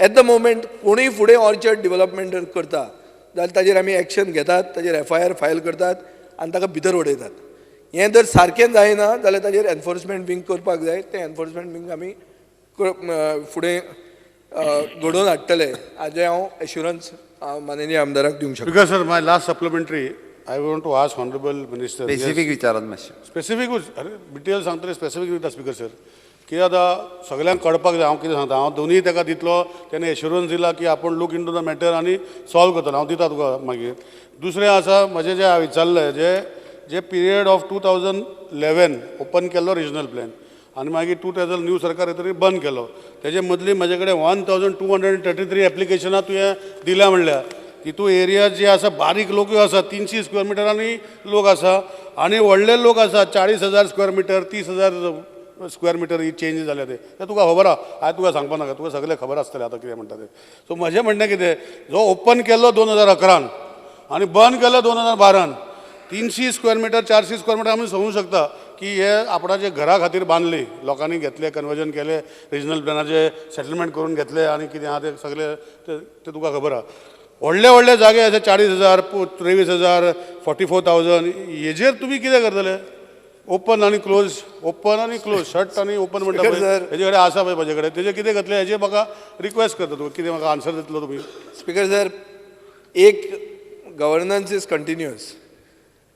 एट the moment कोणूय फुडें ऑर्चर्ड डिवलपमेंट जर करता जाल्यार ताजेर आमी एक्शन घेतात, ताजेर FIR file करतात आनी ताका भितर उडयतात. हें जर सारकें जायना जाल्यार ताजेर एनफोर्समेंट विंग करपाक जाय, तें एनफोर्समेंट विंग आमी फुडें घडोवन हाडटले हाजें हांव एश्युरन्स माननीय आमदाराक दिवंक शकता. Because sir, my last supplementary, I want to ask honourable minister. Specific विचारात मातशें. स्पेसिफिकूच, अरे डिटेल सांगतले, स्पेसिफीक दिता स्पीकर सर. कितें आतां सगल्यांक कळपाक जाय हांव कितें सांगता. हांव दोनूय ताका दितलो, तेणें एश्युरन्स दिला की आपूण look into the matter आनी सॉल्व करतलो. हांव दिता तुका मागीर. दुसरें आसा म्हजें जें हांवें विचारलें, जे जे पिरियड ऑफ 2011 ओपन केल्लो रिजनल प्लॅन आनी मागीर 2000 न्यू सरकार येतकीर बंद केलो, तेजे मदली म्हजे कडेन 1233 एप्लिकेशनां तुवें दिल्या. म्हणल्यार तितू एरिया जे आसा बारीक लोकूय आसा, 300 स्क्वेअर मिटरांनी लोक आसा आनी व्हडले लोक आसा 40,000 स्क्वेअर मिटर, 30,000 स्क्वेअर मिटर ही चेंज जाल्या. ते तें तुका खबर आहा, हांवें तुका सांगपा नाका, तुका सगळें खबर आसतलें आतां कितें म्हणटा तें. सो म्हजें म्हणणें कितें, जो ओपन केल्लो 2011 आनी बंद केलो 2012, 300 स्क्वेअर मिटर, 400 स्क्वेअर मिटर आमी समजूंक शकता की हे आपणाचे घरा खातीर बांदली, लोकांनी घेतले, कन्वर्जन केले, रिजनल प्लॅनाचे सेटलमेंट करून घेतले आनी कितें आहा ते सगळे ते तुका खबर आहा. व्हडले व्हडले जागे आसा 40,000, 23,000, 44,000, हेजेर तुमी कितें करतले? ओपन आनी क्लोज, ओपन आनी क्लोज, शट आनी ओपन म्हणटा पळय, हेजे कडेन आसा पळय म्हजे कडेन, तेजेर कितें करतले हेजेर म्हाका रिक्वेस्ट करता तुका, कितें म्हाका आन्सर दितलो तुमी? स्पीकर सर, एक governance is continuous.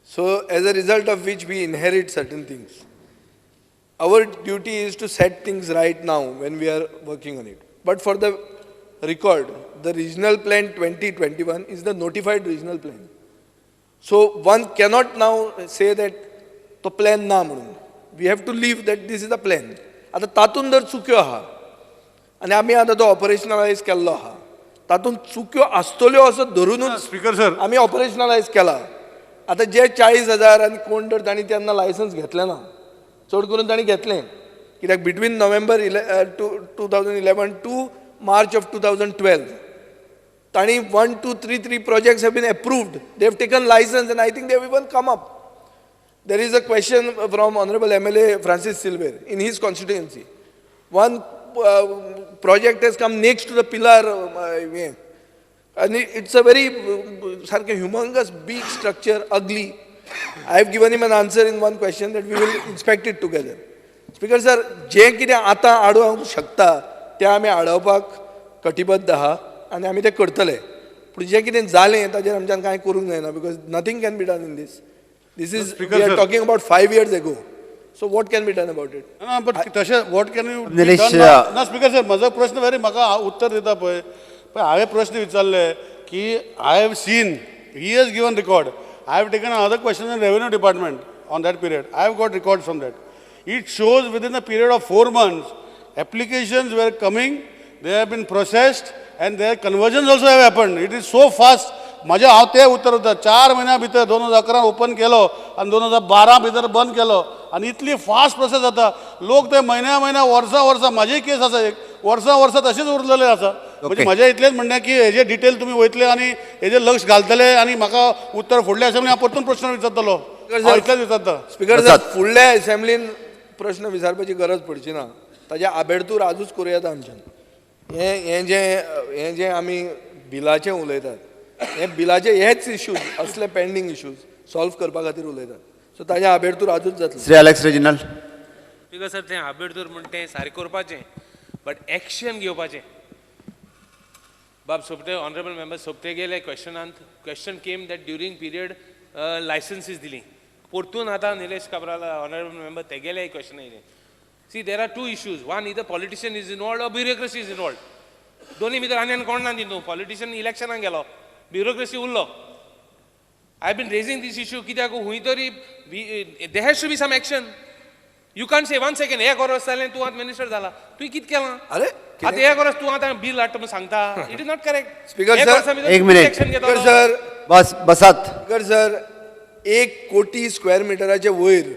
So as a result of which we inherit certain things. Our duty is to set things right now when we are working on it. But for the record, the regional plan 2021 is the notified regional plan. So one cannot now say that तो plan ना म्हणून. We have to leave that this is the plan. आतां तातूंत जर चुक्यो आहा आनी आमी आतां तो ऑपरेशनलायज केल्लो आहा, तातूंत चुक्यो आसतल्यो असो धरुनूच स्पीकर सर आमी ऑपरेशनलायज केला. आतां जे 40,000 आनी कोण तर तांणी तेन्ना लायसन्स घेतलें ना, चड करून तांणी घेतलें कित्याक between November 2011 to March of 2012 तांणी 1, 2, 3, 3 projects have been approved. They have taken licence and I think they have even come up. There is a question from honourable MLA Francis Silveira in his constituency. One project has come next to the pillar, and it's a very सारकें humongous big structure, ugly. I have given him an answer in one question that we will inspect it together. Speaker sir, जें कितें आतां आडोवंक शकता तें आमी आडोवपाक कटिबद्ध आहा आनी आमी तें करतले. पूण जें कितें जालें ताजेर आमच्यान कांय करूंक जायना, because nothing can be done in this. This is, we are talking about 5 years ago. So what can be done about it? ना, बट तशें what can you Nilesh ना. स्पीकर सर, म्हजो प्रश्न व्हेरी, म्हाका उत्तर दिता पळय. पळय हांवें प्रश्न विचारले की I have seen, he has given record, I have taken another question in revenue department on that period, I have got record from that. It shows within a period of 4 months applications were coming, they have been processed and their conversions also have happened. It is so fast. म्हजें हांव तें उत्तर दिता, 4 म्हयन्या भितर 2011 open केलो आनी 2012 भितर बंद केलो आनी इतली फास्ट प्रोसेस जाता. लोक ते म्हयन्या म्हयन्या, वर्सां वर्सां, म्हाजी केस आसा एक, वर्सां वर्सां तशेंच उरलेलें आसा. म्हणजे म्हजें इतलेंच म्हणणें की हेजे डिटेल तुमी वयतले आनी हेजेर लक्ष घालतले आनी म्हाका उत्तर फुडलें असेंब्ली हांव परतून प्रश्न विचारतलो. इतलेंच विचारता. स्पीकर सर, फुडल्या असेंब्लीन प्रश्न विचारपाची गरज पडची ना, ताज्या आबेडतूर आजूच करूं येता आमच्यान. हें हें जें आमी बिलाचें उलयतात, हे बिलाचे हेच इश्यूज, असले पेंडींग इश्यूज सॉल्व करपा खातीर उलयतात. सो ताज्या आबेडतूर आजूच जातलें. Shri Alex Reginald. Speaker sir, तें आबेडतूर म्हण तें सारकें करपाचें, बट एक्शन घेवपाचें. बाब सोपटे, ऑनरेबल मेंबर सोपटे गेले क्वेश्चनांत, question came that during period licenses दिली. परतून आतां निलेश काब्राल ऑनरेबल मेंबर तेगेले क्वेश्चन येयलें. See, there are 2 issues. One, either politician is involved or bureaucracy is involved. दोन्ही भितर आनी कोण ना तितून. पॉलिटिशियन इलेक्शनाक गेलो, ब्युरोक्रेसी उरलो. I have been raising this issue कित्याक हुंय तरी there has to be some action. You can't say 1 second एक वर्स जालें तूं आतां मिनिस्टर जाला, तुवें कितें केलां? अरे आतां एक वर्स तूं आतां बील हाडटा म्हूण सांगता, it is not correct. Speaker sir, एक मिनिट. स्पीकर सर, बस बसात. स्पीकर सर, 1 कोटी स्क्वेअर मिटराचे वयर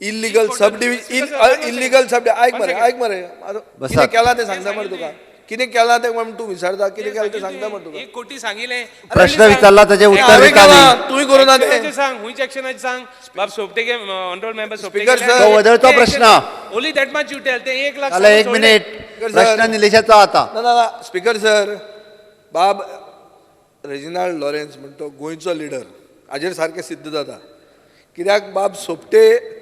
इल्लिगल सब डिविजन, इल्लिगल सब, आयक मरे, आयक मरे, कितें केलां तें सांगता मरे तुका, कितें केलां तें म्हण तूं विचारता, कितें केलां तें सांगता मरे तुका. 1 कोटी सांगिलें, प्रश्न विचारला ताजें उत्तर दिता न्ही. तुवें करूं ना तें. सांग हुंयच्या एक्शनाचें सांग. बाब सोपटे, ऑनरेबल मेंबर सोपटे, तो वदळतो प्रश्न. Only that much you tell. तें 1 लाख. एक मिनिट, प्रश्न निलेशाचो आतां. ना ना स्पीकर सर, बाब रेजिनाल्ड लॉरेन्स म्हण तो गोंयचो लिडर, हाजेर सारकें सिद्ध जाता. कित्याक बाब Sopte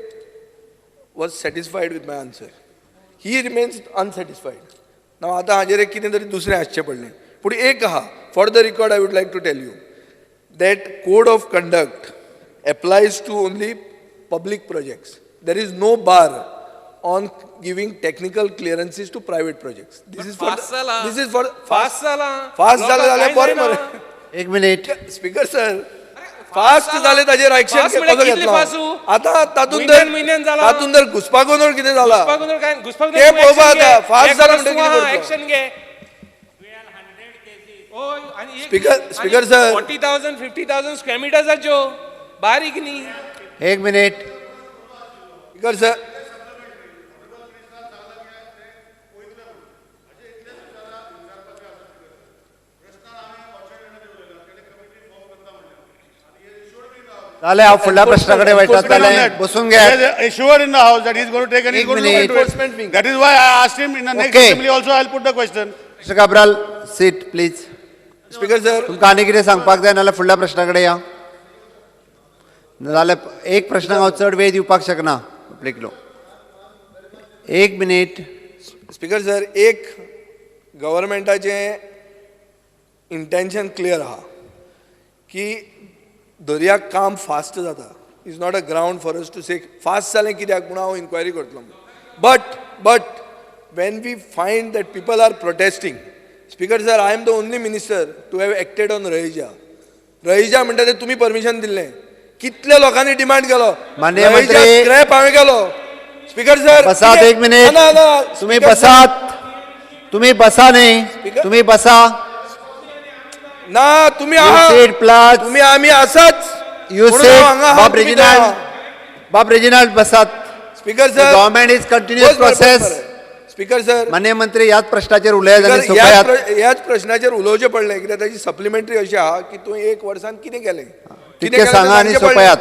was satisfied with my answer. He remains unsatisfied. ना आतां हाजेर एक कितें तरी दुसरें आसचें पडलें. पूण एक आहा, for the record I would like to tell you that code of conduct applies to only public projects. There is no bar on giving technical clearances to private projects. This is for this is for fast जाला, fast जालें जाल्यार बरें मरे. एक minute speaker sir, fast जालें ताजेर action कसो घेतलो आतां? तातूंत तातूंत जर घुसपागोंदळ कितें जाला तें पळोवपा. आतां फास्ट जालें म्हणटकीर एक्शन घे. स्पीकर speaker sir, 40,000 50,000 square मिटर्साच्यो बारीक न्ही. एक मिनीट स्पीकर सर, जालें, हांव फुडल्या प्रश्ना कडेन वयता. जालें, बसून घे. Assured in the house that he is going to take and he is going to look into it. That is why I asked him in the next assembly also I will put the question. Mr. Cabral, sit please. Speaker sir, तुमकां आनी कितें सांगपाक जाय नाल्यार फुडल्या प्रश्ना कडेन या. नाल्यार एक प्रश्नाक हांव चड वेळ दिवपाक शकना पब्लिकलो. एक मिनीट स्पीकर सर, एक गव्हर्मेंटाचें इंटेन्शन क्लियर आहा की दर्याक काम फास्ट जाता. Is not a ground for us to say fast जालें कित्याक म्हूण हांव इन्क्वायरी करतलो. But when we find that people are protesting, speaker sir, I am the only minister to have acted on Raheja. Raheja म्हणटा तें तुमी permission दिल्लें, कितल्या लोकांनी डिमांड केलो, स्क्रॅप हांवें केलो. स्पीकर सर बसात एक मिनीट, तुमी बसात, तुमी बसा न्ही, तुमी बसा ना, तुमी आहा, तुमी आमी आसाच. You seat Bob Reginald, Bob Reginald बसात. Speaker sir, government is continuous process. Speaker sir, माननीय मंत्री ह्याच प्रश्नाचेर उलयात आनी सोंपयात. ह्याच प्रश्नाचेर उलोवचें पडलें कित्याक ताची सप्लिमेंटरी अशी आहा की तूं एक वर्सान कितें केलें, कितें सांगा आनी सोंपयात.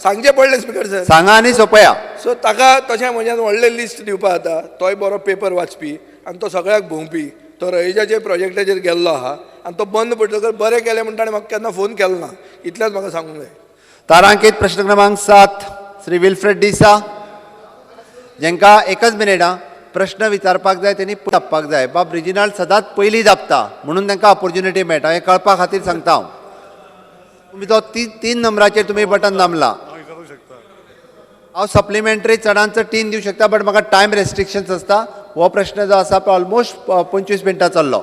सांगचें पडलें स्पीकर सर, सांगा आनी सोंपया. सो ताका तशें म्हज्यान व्हडलें लिस्ट दिवपा जाता. तोय बरो पेपर वाचपी आनी तो सगळ्याक भोंवपी. तो रहिजाचेर प्रोजेक्टाचेर गेल्लो आहा आनी तो बंद पडटकर बरें केलें म्हणटा आनी म्हाका केन्ना फोन केलो ना, इतलेंच म्हाका सांगूंक जाय. तारांकीत प्रश्न क्रमांक 7 श्री विल्फ्रेड डिसा, जेंका एकच मिनीट आं प्रश्न विचारपाक जाय तेणी दाबपाक जाय. बाब रिजिनाल्ड सदांच पयलीं दाबता म्हणून तांकां ऑपोर्च्युनिटी मेळटा, हें कळपा खातीर सांगता हांव. तुमी तो 3 नंबराचेर तुमी बटन दामला. हांव सप्लिमेंटरी चडान चड 3 दिवं शकता, बट म्हाका टायम रेस्ट्रिक्शन्स आसता. हो प्रश्न जो आसा पळय ऑलमोस्ट 25 मिनटां चल्लो.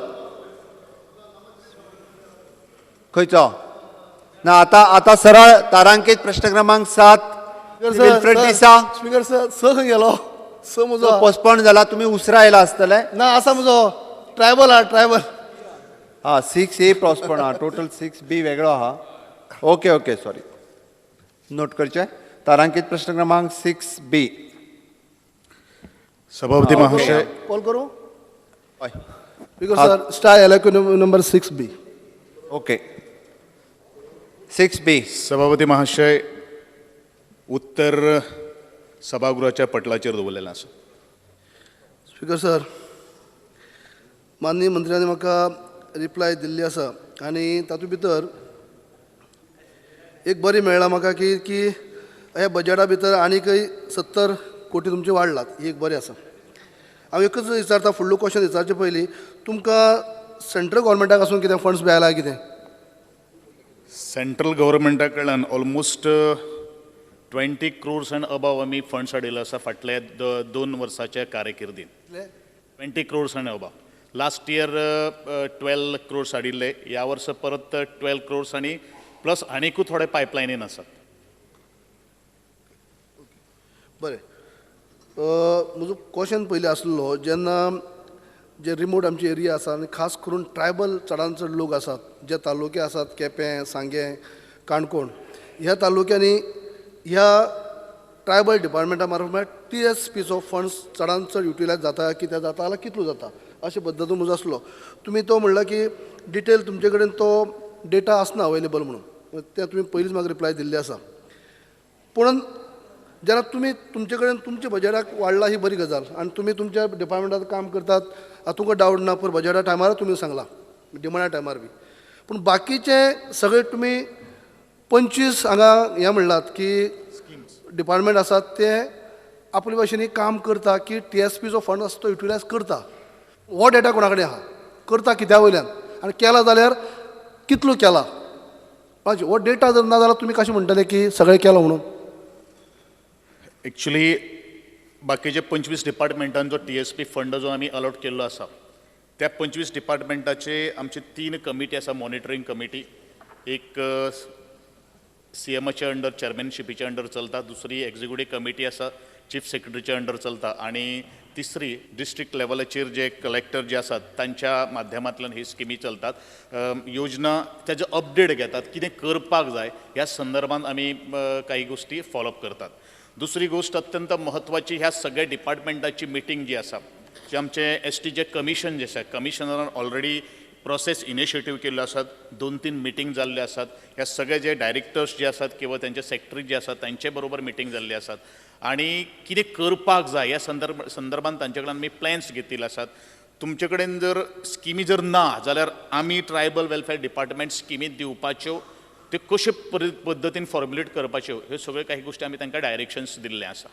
खंयचो ना आतां आतां सरळ तारांकीत प्रश्न क्रमांक 7 विल्फ्रेड डिसा. स्पीकर सर, स खंय गेलो? स म्हजो पोस्टपोन जाला, तुमी उसरा आयला आसतले. ना आसा म्हजो ट्रायबल आहा, ट्रायबल हा 6A postpone आहा, टोटल 6B वेगळो आहा. ओके ओके सॉरी, नोट करचें. तारांकीत प्रश्न क्रमांक 6B. सभापती महाशय, कॉल करूं? Speaker sir, star LAQ number 6B. Okay, 6B. सभापती महाशय, उत्तर सभागृहाच्या पटलाचेर दवरलेलें आसा. स्पीकर सर, माननीय मंत्र्यांनी म्हाका रिप्लाय दिल्ली आसा आनी तातूंत भितर एक बरी मेळ्ळा म्हाका की की ह्या बजेटा भितर आनीकय 70 कोटी तुमचे वाडलात, ही एक बरी आसा. हांव एकच विचारता, फुडलो क्वेश्चन विचारचे पयलीं तुमकां सेंट्रल गव्हर्मेंटाक आसून कितें फंड्स बी आयला कितें? सेंट्रल गव्हर्मेंटा कडल्यान ऑलमोस्ट 20 क्रोर्स अँड अबाव आमी फंड्स हाडिल्ले आसा फाटल्या 2 वर्साच्या कारकिर्दीन. 20 crores and above. Last year 12 crores हाडिल्ले, ह्या वर्सा परत 12 क्रोर्स आनी प्लस आनीकूय थोडे पायपलायनीन आसात. बरें, म्हजो क्वेश्चन पयलीं आसलो, जेन्ना जे रिमोट आमची एरिया आसा आनी खास करून ट्रायबल चडान चड लोक आसात, जे तालुके आसात केपें, सांगें, काणकोण, ह्या तालुक्यांनी ह्या ट्रायबल डिपार्टमेंटा मार्फत म्हळ्यार टी एस पीचो फंड्स चडान चड युटिलायज जाता कित्याक जाता जाल्यार कितलो जाता अशें पद्दतीन म्हजो आसलो. तुमी तो म्हणला की डिटेल तुमचे कडेन तो डेटा आसना अवेलेबल म्हणून, तें तुमी पयलींच म्हाका रिप्लाय दिल्ली आसा. पूण जेन्ना तुमी तुमचे कडेन तुमच्या बजेटाक वाडला ही बरी गजाल आनी तुमी तुमच्या डिपार्टमेंटात काम करतात हातूंत डावट ना, पूण बजेटा टायमार तुमी सांगलां, डिमांडा टायमार बी, पूण बाकीचे सगळे तुमी 25 हांगा हें म्हणलात की डिपार्टमेंट आसात ते आपले भाशेन काम करता की टी एस पीचो फंड आसा तो युटिलायज करता. हो डेटा कोणा कडेन आहा, करता कित्या वयल्यान आनी केला जाल्यार कितलो केला, हो डेटा जर ना जाल्यार तुमी कशें म्हणटले की सगळें केलां म्हणून? एक्चुली बाकीचे 25 डिपार्टमेंटांचो TSP fund जो आमी अलॉट केल्लो आसा त्या 25 डिपार्टमेंटाचे आमचे 3 कमिटी आसा, मॉनिटरींग कमिटी, एक CMच्या अंडर चेअरमॅनशिपीच्या अंडर चलता, दुसरी एक्झिक्युटीव कमिटी आसा चीफ सेक्रेटरीच्या अंडर चलता आनी तिसरी डिस्ट्रिक्ट लेवलाचेर जे कलेक्टर जे आसात तांच्या माध्यमांतल्यान ही स्किमी चलतात. योजना ताजे अपडेट घेतात, कितें करपाक जाय ह्या संदर्भात आमी काही गोष्टी फॉलोअप करतात. दुसरी गोष्ट अत्यंत म्हत्वाची, ह्या सगळ्या डिपार्टमेंटाची मिटींग जी आसा, जे आमचे ST जे कमिशन जे आसा, कमिशनरान ऑलरेडी प्रोसेस इनिशिएटीव केल्लो आसात, 2-3 मिटींग जाल्ले आसात. ह्या सगळे जे डायरेक्टर्स जे आसात किंवा त्यांचे सेक्रेटरी जे आसात तांचे बरोबर मिटींग जाल्ले आसात आनी कितें करपाक जाय ह्या संदर्भात तांचे कडेन आमी प्लॅन्स घेतिल्ले आसात. तुमचे कडेन जर स्किमी जर ना जाल्यार आमी ट्रायबल वेलफेअर डिपार्टमेंट स्किमी दिवपाच्यो, त्यो कशे पद्दतीन फॉर्मुलेट करपाच्यो, ह्यो सगळ्यो काही गोश्टी आमी तांकां डायरेक्शन्स दिल्ले आसा.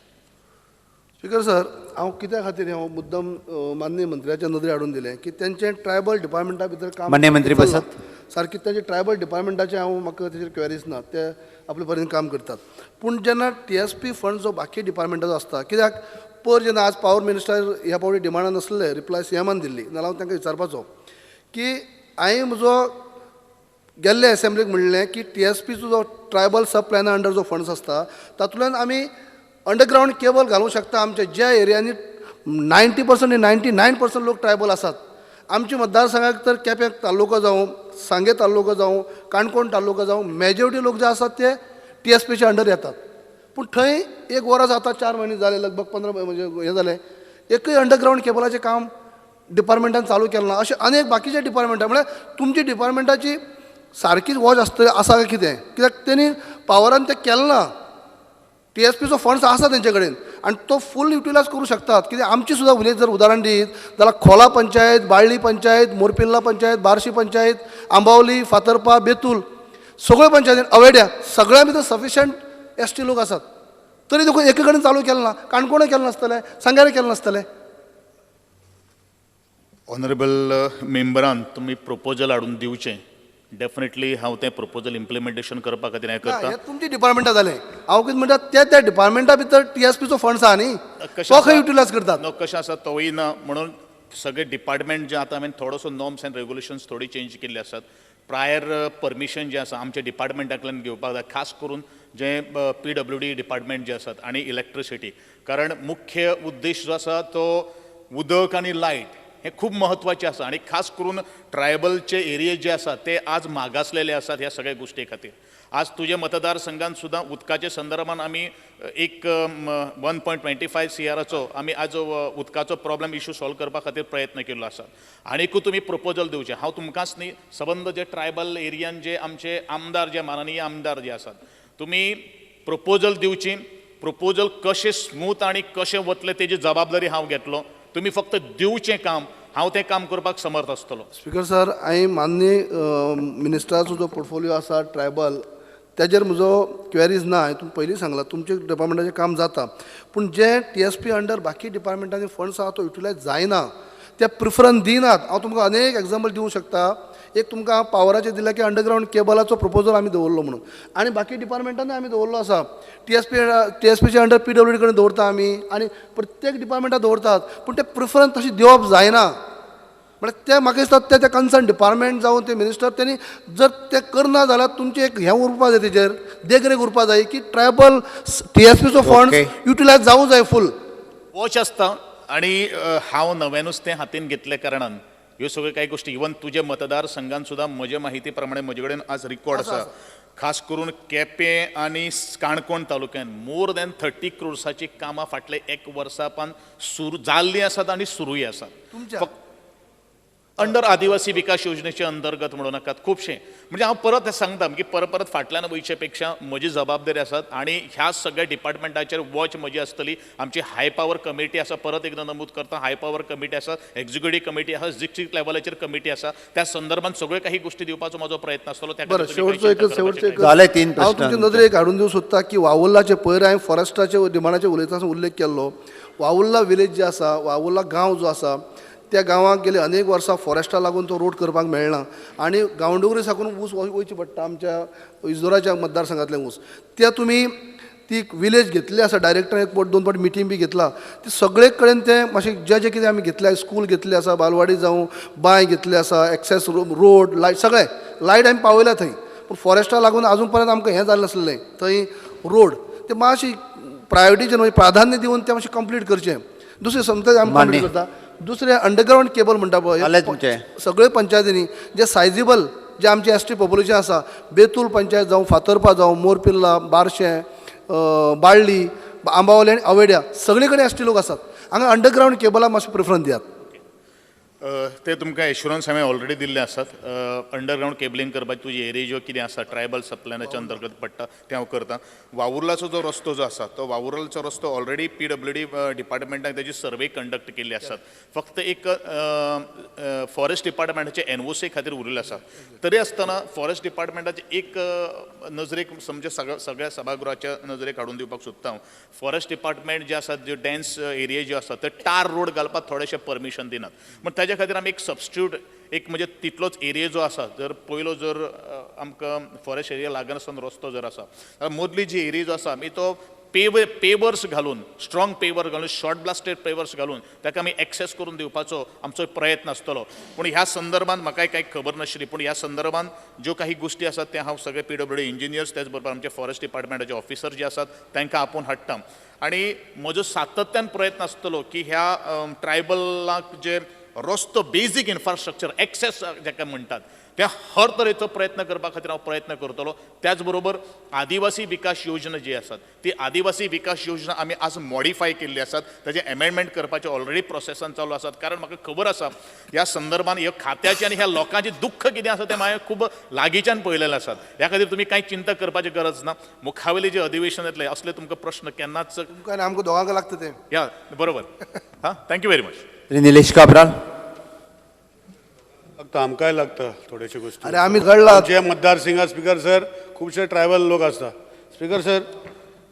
स्पीकर सर, हांव कित्या खातीर हांव मुद्दम माननीय मंत्र्याच्या नदरे हाडून दिलें की तेंचें ट्रायबल डिपार्टमेंटा भितर काम माननीय मंत्री बसत सारकी तेंचे ट्रायबल डिपार्टमेंटाचें हांव म्हाका तेजेर क्वेरीज ना, ते आपले परीन काम करतात. पूण जेन्ना TSP fund जो बाकी डिपार्टमेंटाचो आसता, कित्याक पर जेन्ना आज पावर मिनिस्टर ह्या फावटी डिमांडान आसले रिप्लाय CMान दिल्ली, नाल्यार हांव तांकां विचारपाचो की हांवें म्हजो गेल्ले एसेंब्लीक म्हणलें की TSPचो जो ट्रायबल सब प्लॅना अंडर जो फंड्स आसता तातूंतल्यान आमी अंडरग्रावंड केबल घालूंक शकता. आमच्या ज्या एरियांनी 90% 99% लोक ट्रायबल आसात, आमच्या मतदारसंघाक तर केपें तालुको जावं, सांगे तालुको जावं, काणकोण तालुको जावं, मेजॉरिटी लोक जे आसात ते TSPच्या अंडर येतात. पूण थंय एक वरां जाता, 4 म्हयने जाले, लगभग 15 म्हणजे हें जालें, एकूय अंडरग्रावंड केबलाचें काम डिपार्टमेंटान चालू केलें ना. अशें अनेक बाकीच्या डिपार्टमेंटां, म्हळ्यार तुमची डिपार्टमेंटाची सारकीच वॉच आसतली आसा काय कितें, कित्याक तेणी पावरान तें केलें ना. TSPचो फंड्स आसा तेंचे कडेन आनी तो फूल युटिलायज करूं शकतात. कित्याक आमची सुद्दां विलेज जर उदाहरण दीत जाल्यार खोला पंचायत, बाळ्ळी पंचायत, मोरपिल्ला पंचायत, बार्शी पंचायत, आंबावली, फातर्पा, बेतूल, सगळ्यो पंचायतीन अवेड्या सगळ्या भितर सफिशंट ST लोक आसात, तरी देखून एके कडेन चालू केलें ना, काणकोणय केलें नासतलें, सांग्यारय केलें नासतलें. ऑनरेबल मेंबरान तुमी प्रपोजल हाडून दिवचें, डेफिनेटली हांव तें प्रपोजल इम्प्लिमेंटेशन करपा खातीर हें करता. हें तुमची डिपार्टमेंटां जालें, हांव कितें म्हणटा त्या त्या डिपार्टमेंटा भितर TSPचो फंड्स आहा न्ही, तो खंय युटिलायज करतात? नो, कशें आसा तोवूय ना, म्हणून सगळे डिपार्टमेंट जे आतां हांवें थोडोसो नॉर्म्स एंड रेगुलेशन्स थोडी चेंज केल्ले आसात. प्रायर परमिशन जें आसा आमच्या डिपार्टमेंटांतल्यान घेवपाक जाय, खास करून जें PWD department जें आसात आनी इलेक्ट्रिसिटी, कारण मुख्य उद्देश जो आसा तो उदक आनी लायट हें खूब म्हत्वाचें आसा आनी खास करून ट्रायबलचे एरिये जे आसात ते आज मागासलेले आसात ह्या सगळ्या गोश्टी खातीर. आज तुज्या मतदारसंघान सुद्दां उदकाच्या संदर्भान आमी एक 1.25 CRचो आमी आज उदकाचो प्रॉब्लम इशू सॉल्व करपा खातीर प्रयत्न केल्लो आसा. आनीकूय तुमी प्रपोजल दिवचें, हांव तुमकांच न्ही सबंद जे ट्रायबल एरियान जे आमचे आमदार जे माननीय आमदार जे आसात, तुमी प्रपोजल दिवची, प्रपोजल कशें स्मूथ आनी कशें वतलें तेजी जबाबदारी हांव घेतलो, तुमी फक्त दिवचें काम, हांव तें काम करपाक समर्थ आसतलो. स्पीकर सर, हांवें माननीय मिनिस्टराचो जो पोर्टफोलियो आसा ट्रायबल तेजेर म्हजो क्वेरीज ना, हांवें तुमकां पयलीं सांगलां तुमच्या डिपार्टमेंटाचें काम जाता, पूण जें TSP under बाकी डिपार्टमेंटांनी फंड्स आहा तो युटिलायज जायना, ते प्रिफरन्स दिनात. हांव तुमकां अनेक एग्जाम्पल दिवंक शकता. एक तुमकां हांव पावराचें दिलें की अंडरग्रावंड केबलाचो प्रपोजल आमी दवरलो म्हणून, आनी बाकी डिपार्टमेंटांनी आमी दवरलो आसा. TSPच्या अंडर PWD कडेन दवरता आमी आनी प्रत्येक डिपार्टमेंटाक दवरतात, पूण ते प्रिफरन्स तशें दिवप जायना. म्हळ्यार ते म्हाका दिसता ते ते कन्सर्न डिपार्टमेंट जावं ते मिनिस्टर तेणी जर ते करना जाल्यार तुमचें एक हें उरपा जाय, तेजेर देखरेख उरपा जाय की ट्रायबल TSPचो फंड युटिलायज जावूं जाय फूल. वॉच आसता आनी हांव नव्यानूच तें हातीन घेतले कारणान ह्यो सगळ्यो कांय गोश्टी इवन तुजे मतदारसंघान सुद्दां म्हजे म्हायती प्रमाणे म्हजे कडेन आज रिकॉर्ड आसा, खास करून केपें आनी काणकोण तालुक्यान मोर दॅन 30 क्रोर्साची कामां फाटले एक वर्सा पान सुरू जाल्लीं आसात आनी सुरूय आसात फक्त अंडर आदिवासी विकास योजनेचे अंतर्गत म्हणू नाकात खुबशे. म्हणजे हांव परत सांगता की परत परत फाटल्यान वयचे पेक्षा म्हजी जबाबदारी आसात आनी ह्या सगळ्या डिपार्टमेंटाचेर वॉच म्हजी आसतली. आमची हाय पावर कमिटी आसा, परत एकदां नमूद करता, हाय पावर कमिटी आसा, एक्झिक्युटीव कमिटी आसा, डिस्ट्रिक्ट लेवलाचेर कमिटी आसा, त्या संदर्भात सगळ्यो काही गोश्टी दिवपाचो म्हजो प्रयत्न आसतलो. बरें, शेवटचो एक हांव तुमचे नदरेक हाडून दिवंक सोदता की वावुर्लाचे पयर हांवें फॉरेस्टाचे डिमांडाचे उलयतना उल्लेख केल्लो. वावुर्ला विलेज जे आसा, वावुर्ला गांव जो आसा, त्या गांवाक गेले अनेक वर्सां फॉरेस्टा लागून तो रोड करपाक मेळना आनी गांवडोंगरी साकून ऊस वयची पडटा आमच्या इजोराच्या मतदारसंघातल्यान ऊस. त्या तुमी ती विलेज घेतली आसा, डायरेक्टर एक दोन फावट मिटींग बी घेतला, ती सगळे कडेन ते मातशें जे जे कितें आमी घेतले, स्कूल घेतले आसा, बालवाडी जावं बांय घेतली आसा, एक्सेस रोड लायट सगळें लायट आमी पावयल्या थंय, पूण फॉरेस्टा लागून आजून पर्यंत आमकां हें जालें नासलें. थंय रोड ते मातशी प्रायोरिटीचेर म्हणजे प्राधान्य दिवन तें मातशें कंप्लीट करचें. दुसरें समजा आमी कंप्लीट करता. दुसरें अंडरग्रावंड केबल म्हणटा पळय, सगळे पंचायतींनी जे सायजेबल जे आमचे एस टी पॉप्युलेशन आसा, बेतूल पंचायत जावं, फातर्पा जावं, मोरपिर्ला, बारशें, बाळ्ळी, आंबावले आनी अवेड्या सगळे कडेन एस टी लोक आसात. हांगा अंडरग्रावंड केबलाक मातशें प्रिफरन्स दियात. ते तुमकां एश्युरन्स हांवें ऑलरेडी दिल्ले आसात. अंडरग्रावंड केबलिंग करपाची तुजी एरिया ज्यो कितें आसा ट्रायबल सबप्लॅनाच्या अंतर्गत पडटा तें हांव करतां. वावुर्लाचो जो रस्तो जो आसा तो वावुर्लाचो रस्तो ऑलरेडी PWD डिपार्टमेंटान तेजी सर्वे कंडक्ट केल्ली आसात. फक्त एक फॉरेस्ट डिपार्टमेंटाचे NOC खातीर उरिल्लें आसा. तरी आसतना फॉरेस्ट डिपार्टमेंटाचे एक नजरेक समजे सगळ्या सभागृहाच्या नजरेक हाडून दिवपाक सोदता हांव. फॉरेस्ट डिपार्टमेंट जे आसा ज्यो डेन्स एरिया ज्यो आसा ते टार रोड घालपाक थोडेशे परमिशन दिनात, पूण ताज्या खातीर आमी एक सबस्टिट्यूट एक म्हणजे तितलोच एरिया जो आसा, जर पयलो जर आमकां फॉरेस्ट एरिया लागनासतना रस्तो जर आसा जाल्यार मदली जी एरिया जो आसा आमी तो पेवर्स घालून, स्ट्रॉंग पेवर घालून, शॉर्ट ब्लास्टेड पेवर्स घालून ताका आमी एक्सेस करून दिवपाचो आमचो प्रयत्न आसतलो. पूण ह्या संदर्भान म्हाकाय कांय खबर नाशिल्ली, पूण ह्या संदर्भान ज्यो काही गोश्टी आसात ते हांव सगळे PWD engineers त्याच बरोबर आमचे फॉरेस्ट डिपार्टमेंटाचे ऑफिसर जे आसात तांकां आपोवन हाडटा आनी म्हजो सातत्यान प्रयत्न आसतलो की ह्या ट्रायबलाक जे रस्तो बेजीक इन्फ्रास्ट्रक्चर एक्सेस जाका म्हणटात त्या हर तरेचो प्रयत्न करपा खातीर हांव प्रयत्न करतलो. त्याच बरोबर आदिवासी विकास योजना जी आसात ती आदिवासी विकास योजना आमी आज मॉडिफाय केल्ली आसात, ताजें एमेंडमेंट करपाचें ऑलरेडी प्रोसेसान चालू आसात. कारण म्हाका खबर आसा ह्या संदर्भान ह्या खात्याचें आनी ह्या लोकांचें दुख्ख कितें आसा तें हांवें खूब लागींच्यान पळयलेलें आसात. ह्या खातीर तुमी कांय चिंता करपाची गरज ना. मुखावेले जे अधिवेशन येतलें असले तुमकां प्रश्न केन्नाच आमकां दोगांक लागता तें. या बरोबर. हां, thank you very much. Nilesh Cabral. लागता आमकांय लागता थोड्योश्यो गोश्टी. अरे आमी घडला जे मतदारसंघात स्पीकर सर खुबशे ट्रायबल लोक आसता. स्पीकर सर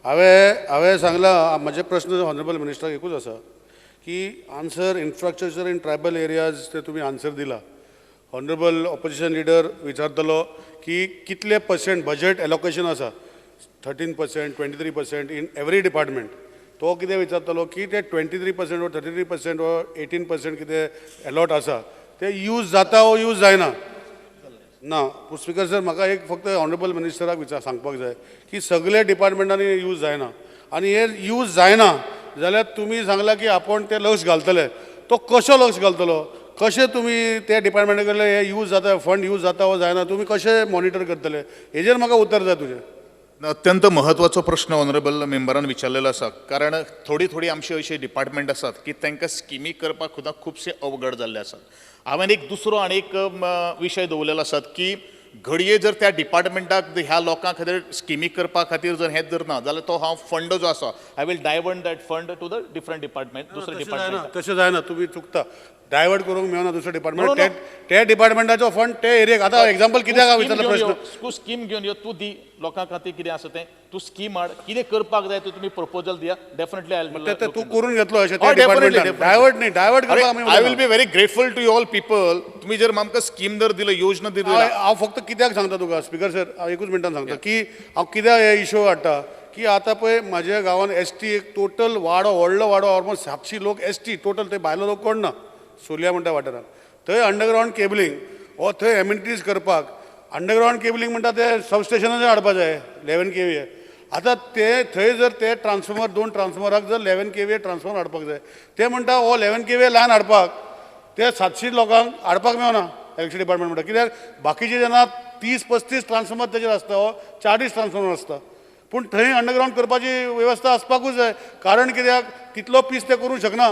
हांवें सांगलां, म्हजे प्रश्न ऑनरेबल मिनिस्टराक एकूच आसा की answer infrastructure in tribal areas ते तुमी आन्सर दिला. ऑनरेबल ऑपोजिशन लिडर विचारतलो की कितले पर्संट बजेट एलोकेशन आसा, 13%, 23% इन एवरी डिपार्टमेंट. तो कितें विचारतलो की ते 23% वा 33% वा 18% कितें एलॉट आसा ते यूज जाता वो यूज जायना ना. स्पीकर सर म्हाका एक फक्त ऑनरेबल मिनिस्टराक विचार सांगपाक जाय की सगळे डिपार्टमेंटांनी यूज जायना आनी हे यूज जायना जाल्यार तुमी सांगलां की आपूण ते लक्ष घालतले, तो कसो लक्ष घालतलो, कशें तुमी त्या डिपार्टमेंटा कडले हे यूज जाता, फंड यूज जाता वो जायना तुमी कशें मॉनिटर करतले, हेजेर म्हाका उत्तर जाय तुजें. अत्यंत महत्वाचो प्रश्न ऑनरेबल मेंबरान विचारलेलो आसा. कारण थोडी थोडी आमची अशी डिपार्टमेंट आसात की तांकां स्किमी करपाक सुद्दां खुबशे अवघड जाल्ले आसात. हांवें एक दुसरो आनी एक विशय दवरलेलो आसात की घडये जर त्या डिपार्टमेंटाक ह्या लोकां खातीर स्किमी करपा खातीर जर हें जर ना जाल्यार तो हांव फंड जो आसा I will divert that fund to the different department, दुसरे डिपार्टमेंट. तशें जायना, तुमी चुकता. डायवर्ट करूंक मेळना दुसरे डिपार्टमेंट, ते डिपार्टमेंटाचो फंड ते एरियेक. आतां एग्जाम्पल कित्याक हांव विचारलो प्रश्न, तूं स्कीम घेवन यो, तूं दी लोकां खातीर कितें आसा तें, तूं स्कीम हाड, कितें करपाक जाय तें तुमी प्रपोजल दिया, डेफिनेटली I will. तूं करून घेतलो अशें त्या डिपार्टमेंटान, डायवर्ट न्ही, डायवर्ट करपाक. I will be very grateful to you all people. तुमी जर आमकां स्कीम जर दिलो, योजना दिली. हांव फक्त कित्याक सांगता तुका स्पीकर सर, हांव एकूच मिनटान सांगता की हांव कित्याक हे इशू हाडटा की आतां पळय म्हाज्या गांवांत एस टी एक टोटल वाडो, व्हडलो वाडो, ऑलमोस्ट 700 लोक एस टी टोटल, थंय भायलो लोक कोण ना सोलिया म्हणटा वाठारांत. थंय अंडरग्रावंड केबलिंग हो थंय एमिनिटीज करपाक अंडरग्रावंड केबलिंग म्हणटा ते सबस्टेशनाचेर हाडपा जाय 11 kVA. आतां ते थंय जर ते ट्रान्सफॉर्मर, दोन ट्रान्सफॉर्मराक जर 11 kVA transformer हाडपाक जाय, ते म्हणटा हो 11 kVA line हाडपाक ते 700 लोकांक हाडपाक मेळना इलेक्ट्रिसिटी डिपार्टमेंट म्हणटा. कित्याक बाकीचे जेन्ना 30-35 ट्रान्सफॉर्मर तेजेर आसता, हो 40 ट्रान्सफॉर्मर आसता, पूण थंय अंडरग्रावंड करपाची वेवस्था आसपाकूच जाय. कारण कित्याक तितलो पीस ते करूंक शकना,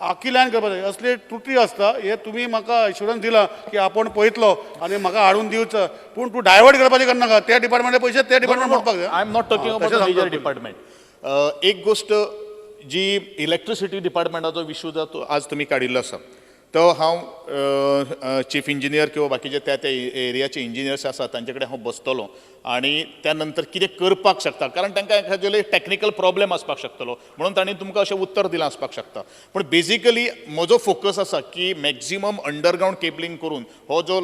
आखी लायन करपाक जाय. असले त्रुटी आसता. हे तुमी म्हाका एश्युरन्स दिला की आपूण पळयतलो आनी म्हाका हाडून दिवचो, पूण तूं डायवर्ट करपाचें करनाका. त्या डिपार्टमेंटाचे पयशे त्या डिपार्टमेंट मोडपाक जाय. I am not talking about the major department. एक गोश्ट जी इलेक्ट्रिसिटी डिपार्टमेंटाचो इशू जो आज तुमी काडिल्लो आसा तो हांव चीफ इंजिनियर किंवा बाकीचे त्या त्या एरियाचे इंजिनियर्स आसात तांचे कडेन हांव बसतलो आनी त्या नंतर कितें करपाक शकता, कारण तांकां एखाद्रे टॅक्निकल प्रॉब्लेम आसपाक शकतलो म्हणून तांणी तुमकां अशें उत्तर दिलां आसपाक शकता. पूण बेजिकली म्हजो फोकस आसा की मॅक्झिमम अंडरग्रावंड केबलिंग करून हो जो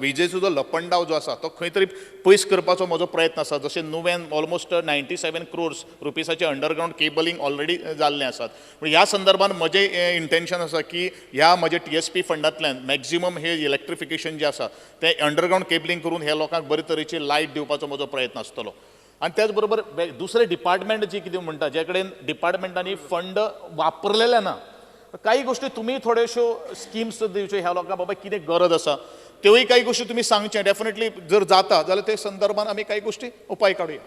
विजेचो जो लपंडाव जो आसा तो खंय तरी पयस करपाचो म्हजो प्रयत्न आसा. जशें नुव्यान ऑलमोस्ट 97 क्रोर्स रुपीसाचें अंडरग्रावंड केबलिंग ऑलरेडी जाल्लें आसात. पूण ह्या संदर्भान म्हजें इंटेन्शन आसा की ह्या म्हज्या TSP फंडांतल्यान मॅक्झिमम हे इलेक्ट्रिफिकेशन जें आसा तें अंडरग्रावंड केबलिंग करून ह्या लोकांक बरे तरेची लायट दिवपाचो म्हजो प्रयत्न आसतलो. आनी त्याच बरोबर दुसरे डिपार्टमेंट जी कितें म्हणटा ज्या कडेन डिपार्टमेंटांनी फंड वापरलेले ना, काही गोश्टी तुमी थोड्योश्यो स्किम्स दिवच्यो ह्या लोकांक, बाबा कितें गरज आसा त्योय काही गोश्टी तुमी सांगचें. डेफिनेटली जर जाता जाल्यार ते संदर्भान आमी काही गोश्टी उपाय काडुया.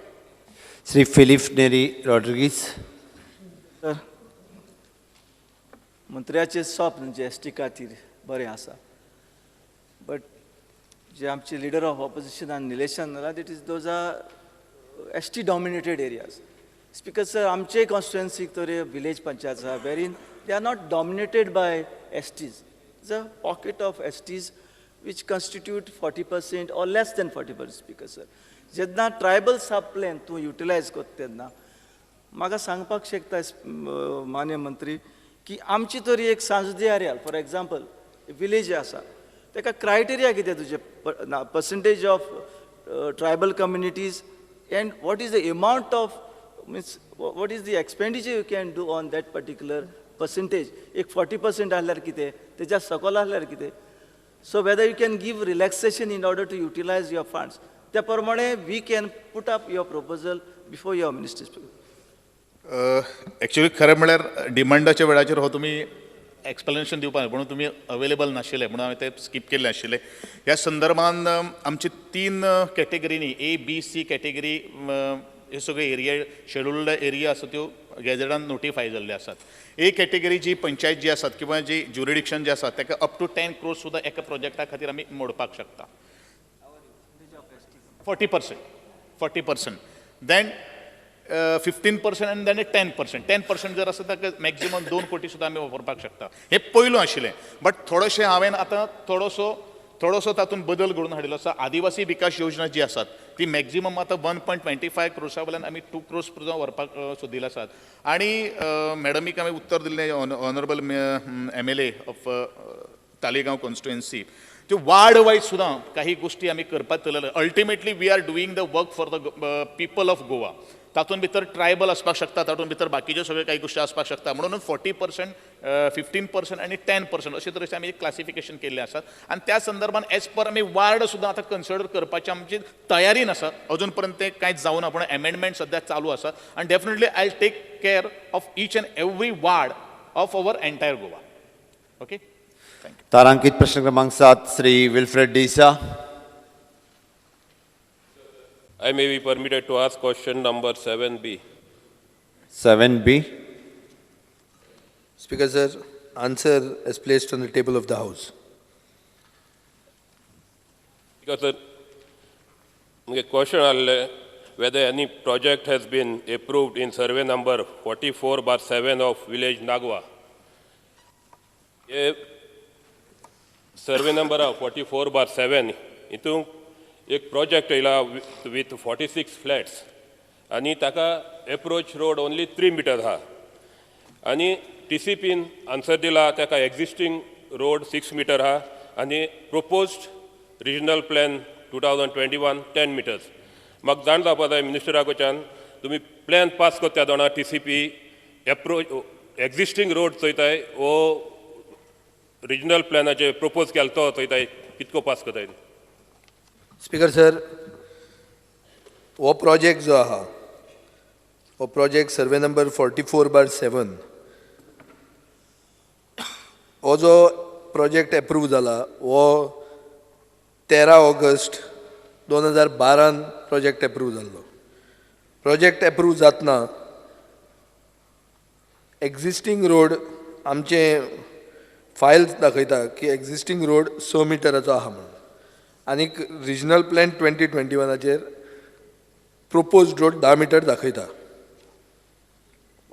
श्री फिलीप नेरी रॉड्रिगीस. सर, मंत्र्याचें स्वप्न जे एस टी खातीर बरें आसा, बट जे आमचे लिडर ऑफ ऑपोजिशनान निलेशान जाला that is those are ST dominated areas. Speaker sir, आमचे कॉन्स्टिट्युएन्सीक तर विलेज पंचायत आसा wherein they are not dominated by STs. Is a pocket of STs which constitute 40% or less than 40%. Speaker sir, जेन्ना tribal सब plan तूं utilise करता तेन्ना म्हाका सांगपाक शकता मान्य मंत्री की आमची तरी एक सांसदी एरिया फॉर एग्जाम्पल विलेज आसा ताका क्रायटेरिया कितें तुजें percentage of tribal communities and what is the amount of means what is the expenditure you can do on that particular percentage. एक 40% आहल्यार कितें, तेज्या सकयल आहल्यार कितें. So whether you can give relaxation in order to utilize your funds, त्या प्रमाणे we can put up your proposal before your ministry. Actually खरें म्हळ्यार डिमांडाच्या वेळाचेर हो तुमी एक्सप्लेनेशन दिवपाक म्हणून तुमी अवेलेबल नाशिल्ले म्हणून हांवें तें स्कीप केल्लें आशिल्लें. ह्या संदर्भान आमची 3 कॅटेगरीनी ए बी सी कॅटेगरी हे सगळे एरिया शेड्युल्ड एरिया आसा त्यो गॅजेटान नोटिफाय जाल्ले आसात. ए कॅटेगरी जी पंचायत जी आसात किंवा जी ज्युरिडिक्शन जे आसा ताका अप टू 10 क्रोर्स सुद्दां एका प्रोजेक्टा खातीर आमी मोडपाक शकता. 40% then 15% आनी then 10%. 10% जर आसा ताका मॅक्झिमम 2 कोटी सुद्दां आमी वापरपाक शकता. हें पयलू आशिल्लें, बट थोडेशें हांवें आतां थोडोसो तातूंत बदल घडोवन हाडिल्लो आसा. आदिवासी विकास योजना जी आसात ती मॅक्झिमम आतां 1.25 क्रोर्सा वयल्यान आमी 2 क्रोर्स सुद्दां व्हरपाक सोदिल्ले आसात. आनी मॅडमीक हांवें उत्तर दिल्लें honourable MLA of Taleigao constituency, त्यो वार्ड वायज सुद्दां काही गोश्टी आमी करपाक चलयल्या. Ultimately we are doing the work for the people of Goa. तातूंत भितर ट्रायबल आसपाक शकता, तातूंत भितर बाकीच्यो सगळ्यो काही गोश्टी आसपाक शकता. म्हणून 40%, 15% आनी 10% अशे तरेचें आमी क्लासिफिकेशन केल्लें आसा. आनी त्या संदर्भान एज पर आमी वार्ड सुद्दां आतां कन्सिडर करपाची आमची तयारीन आसा. अजून पर्यंत तें कांयच जावना, पूण एमेंडमेंट सद्या चालू आसा आनी definitely I take care of each and every ward of our entire Goa. Okay, thank you. तारांकित प्रश्न क्रमांक 7 Shri Wilfred D'Sa. I may be permitted to ask question number 7B. 7B. Speaker sir, answer is placed on the table of the house. Speaker sir, my question is whether any project has been approved in survey number 44/7 of village Nagwa. Survey number 44/7 इतू एक project येयला with 46 flats आनी ताका approach road only 3 metre आहा आनी TCPन answer दिला ताका existing road 6 metre आहा आनी proposed regional plan 2021 10 meters. म्हाका जाण जावपा जाय मिनिस्टरा कडच्यान, तुमी प्लॅन पास करता जाणा TCP approach existing road चोयताय वो रिजनल प्लॅनाचे प्रपोज केला तो चोयताय कितको पास करताय. स्पीकर सर, हो प्रोजेक्ट जो आहा हो प्रोजेक्ट सर्वे नंबर 44/7 हो जो प्रोजेक्ट एप्रूव जाला हो 13 ऑगस्ट 2012 प्रोजेक्ट एप्रूव जाल्लो. प्रोजेक्ट एप्रूव जातना एक्झिस्टींग रोड आमचे फायल दाखयता की एक्झिस्टींग रोड 6 मिटराचो आहा म्हणून आनीक regional plan 2021 proposed road 10 metre दाखयता.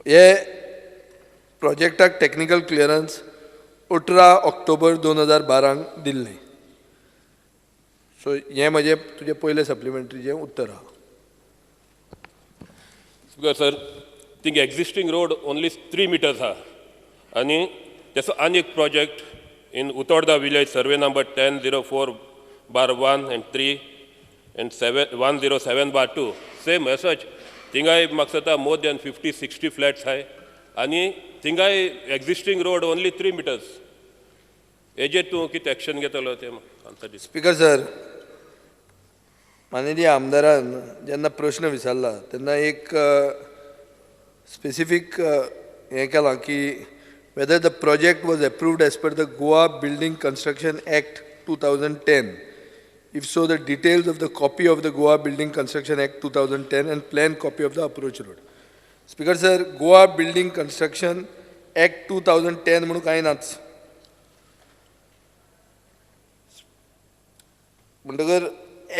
हे प्रोजेक्टाक टॅक्निकल क्लियरन्स 18 ऑक्टोबर 2012 दिल्लें. सो हें म्हजें तुजें पयलें सप्लिमेंटरीचें उत्तर आहा. Speaker sir, thing existing road only 3 meters आहा आनी तेचो आनी एक project in Utorda village survey number 1004/1 and 3 and 107/2 same असोच थिंगाय म्हाका दिसता मोर दॅन 50-60 फ्लॅट्स आहाय आनी थिंगाय existing road only 3 meters. हेजेर तूं कितें एक्शन घेतलो तें आन्सर दी. स्पीकर सर, माननीय आमदारान जेन्ना प्रश्न विचारला तेन्ना एक स्पेसिफीक हें केलां की whether the project was approved as per the Goa Building Construction Act 2010. If so, the details of the copy of the Goa Building Construction Act 2010 and plan copy of the approach road. Speaker sir, Goa Building Construction Act 2010 म्हणून कांय नाच. म्हणटकर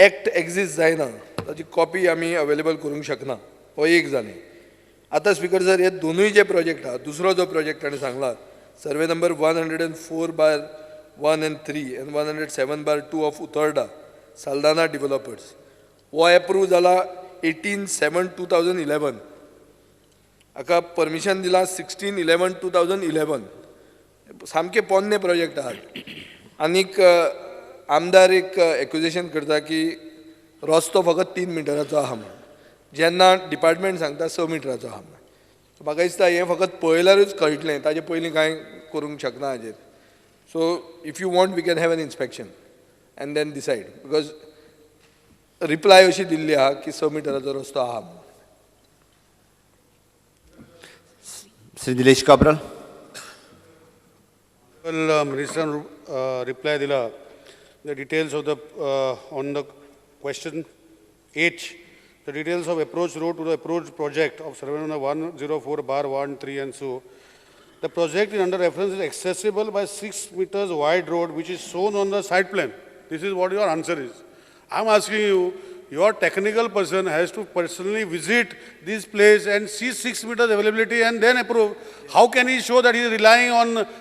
act exist जायना, ताची copy आमी available करूंक शकना, हो एक जालें. आतां स्पीकर सर, हे दोनूय जे प्रोजेक्ट आहा, दुसरो जो प्रोजेक्ट ताणें सांगला survey number 104/1 and 3 and 107/2 of Utorda Saldanha developers, हो एप्रूव जाला 18/7/2011. हाका परमिशन दिलां 16/11/2011. सामके पोन्ने प्रोजेक्ट आहात. आनीक आमदार एक एक्युजेशन करता की रस्तो फकत 3 मिटराचो आहा म्हूण, जेन्ना डिपार्टमेंट सांगता 6 मिटराचो आहा म्हूण. म्हाका दिसता हें फकत पळयल्यारूच कळटलें, ताजे पयलीं कांय करूंक शकना हाजेर. So if you want we can have an inspection and then decide, because reply अशी दिल्ली आहा की 6 मिटराचो रस्तो आहा म्हूण. श्री निलेश काब्राल. मिनिस्टरान रिप्लाय दिला the details of the on the question H, the details of approach road to the approach project of survey number 104/1, 3 and so. The project in under reference is accessible by 6 meters wide road which is shown on the site plan. This is what your answer is. I am asking you, your technical person has to personally visit this place and see 6 meters availability and then approve. How can he show that he is relying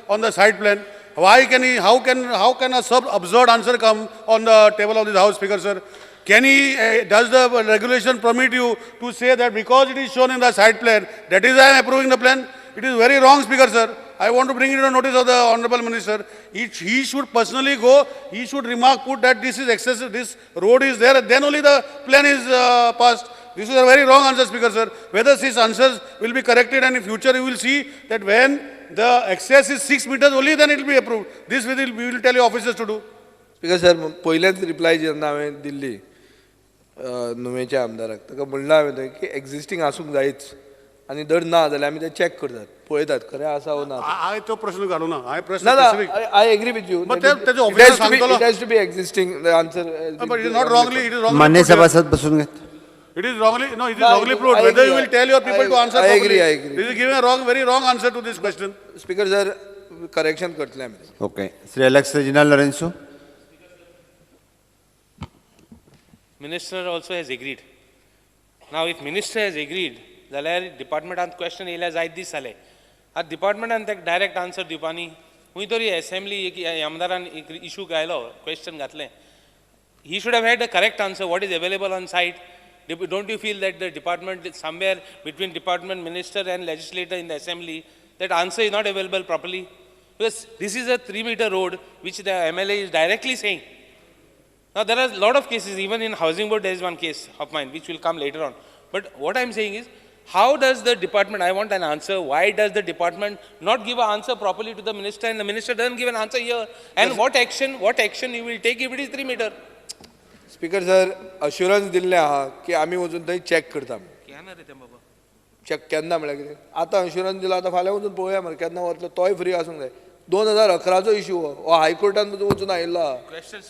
on the site plan? Why can he, how can a sub-absurd answer come on the table of this House, Speaker sir? Can he, does the regulation permit you to say that because it is shown in the site plan, that is I am approving the plan? It is very wrong, Speaker sir. I want to bring it to notice of the Honorable Minister. He should personally go, he should remark, put that this is excessive, this road is there, then only the plan is passed. This is a very wrong answer, Speaker sir. Whether these answers will be corrected, and in future you will see that when the excess is 6 meters only, then it will be approved. This we will tell your officers to do. Speaker sir, पयलेंच reply जेन्ना हांवें दिल्ली नुवेच्या आमदाराक, ताका म्हणलां हांवें की existing आसूंक जायच, आनी जर ना जाल्यार आमी ते चॅक करतात, पळयतात खरें आसा वो ना. हांवें तो प्रश्न घालूं ना, हांवें प्रश्न I agree with you. It has to be existing, the answer. But it is not wrongly, it is wrongly. मान्य सभासद बसून घेत. It is wrongly, no, it is wrongly proved. Whether you will tell your people to answer properly. I agree, I agree. This is giving a wrong, very wrong answer to this question. Speaker sir, correction करतले आमी. Okay. Shri Alex Reginald Lourenco. Minister also has agreed. Now, if minister has agreed, जाल्यार डिपार्टमेंटान question येयल्यार जायत दीस जाले. आतां डिपार्टमेंटान ताका direct answer दिवपा न्ही. खंय तरी एसेंब्ली एक आमदारान एक इशू घायलो, क्वेश्चन घातलें. He should have had the correct answer, what is available on site. Don't you feel that the department, somewhere between department, minister and legislator in the assembly, that answer is not available properly? Because this is a 3-meter road which the MLA is directly saying. Now there are a lot of cases, even in housing board there is one case of mine which will come later on. But what I am saying is, how does the department, I want an answer, why does the department not give an answer properly to the minister, and the minister doesn't give an answer here? And yes, what action you will take if it is 3 meter? Speaker sir, assurance दिल्लें आहा की आमी वचून थंय check करता. Check केन्ना म्हळ्यार कितें, आतां अश्युरन्स दिला, आतां फाल्यां वचून पळोवया मरे केन्ना वतलो, तोय फ्री आसूंक जाय. 2011चो इश्यू हो हायकोर्टान वचून आयिल्लो आहा.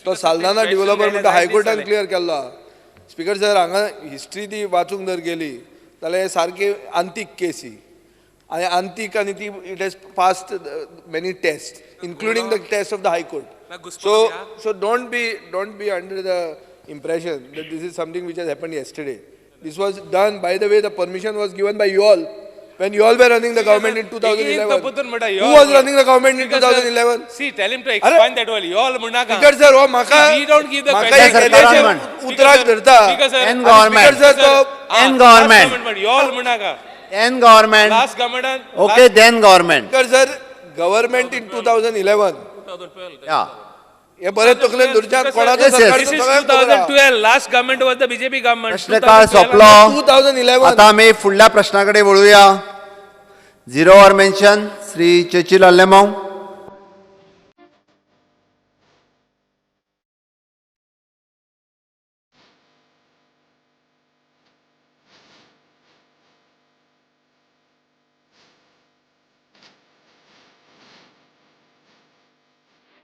तो साल्दाना डिवेलॉपर म्हणटा हायकोर्टान क्लियर केल्लो आहा. स्पीकर सर, हांगा हिस्ट्री ती वाचूंक जर गेली जाल्यार सारकी आंतीक केस ही, आनी आंतीक आनी ती it has passed many test including the test of the high court. So don't be under the impression that this is something which has happened yesterday. This was done, by the way, the permission was given by you all. When you all were running the government in 2011. Who was running the government in 2011? See, tell him to expand that one. You all म्हणनाका. Speaker sir, हो म्हाका We don't give the म्हाका question. एक सरकारान उतराक धरता. Speaker sir, N government. Speaker sir, तो N government. You all म्हणनाका. N government. Last government. Okay, then government. Speaker sir, government in 2011. Yeah. हे बरें तकलेन धरच्यान कोणाचो Yes, yes. सरकार This is सगळ्यांक खबर आहा. 2012. Last government was the BJP government. प्रश्नकाळ सोंपलो. 2011. आता आमी फुडल्या प्रश्ना कडेन वळुया. Zero hour mention Shri Churchill Alemao.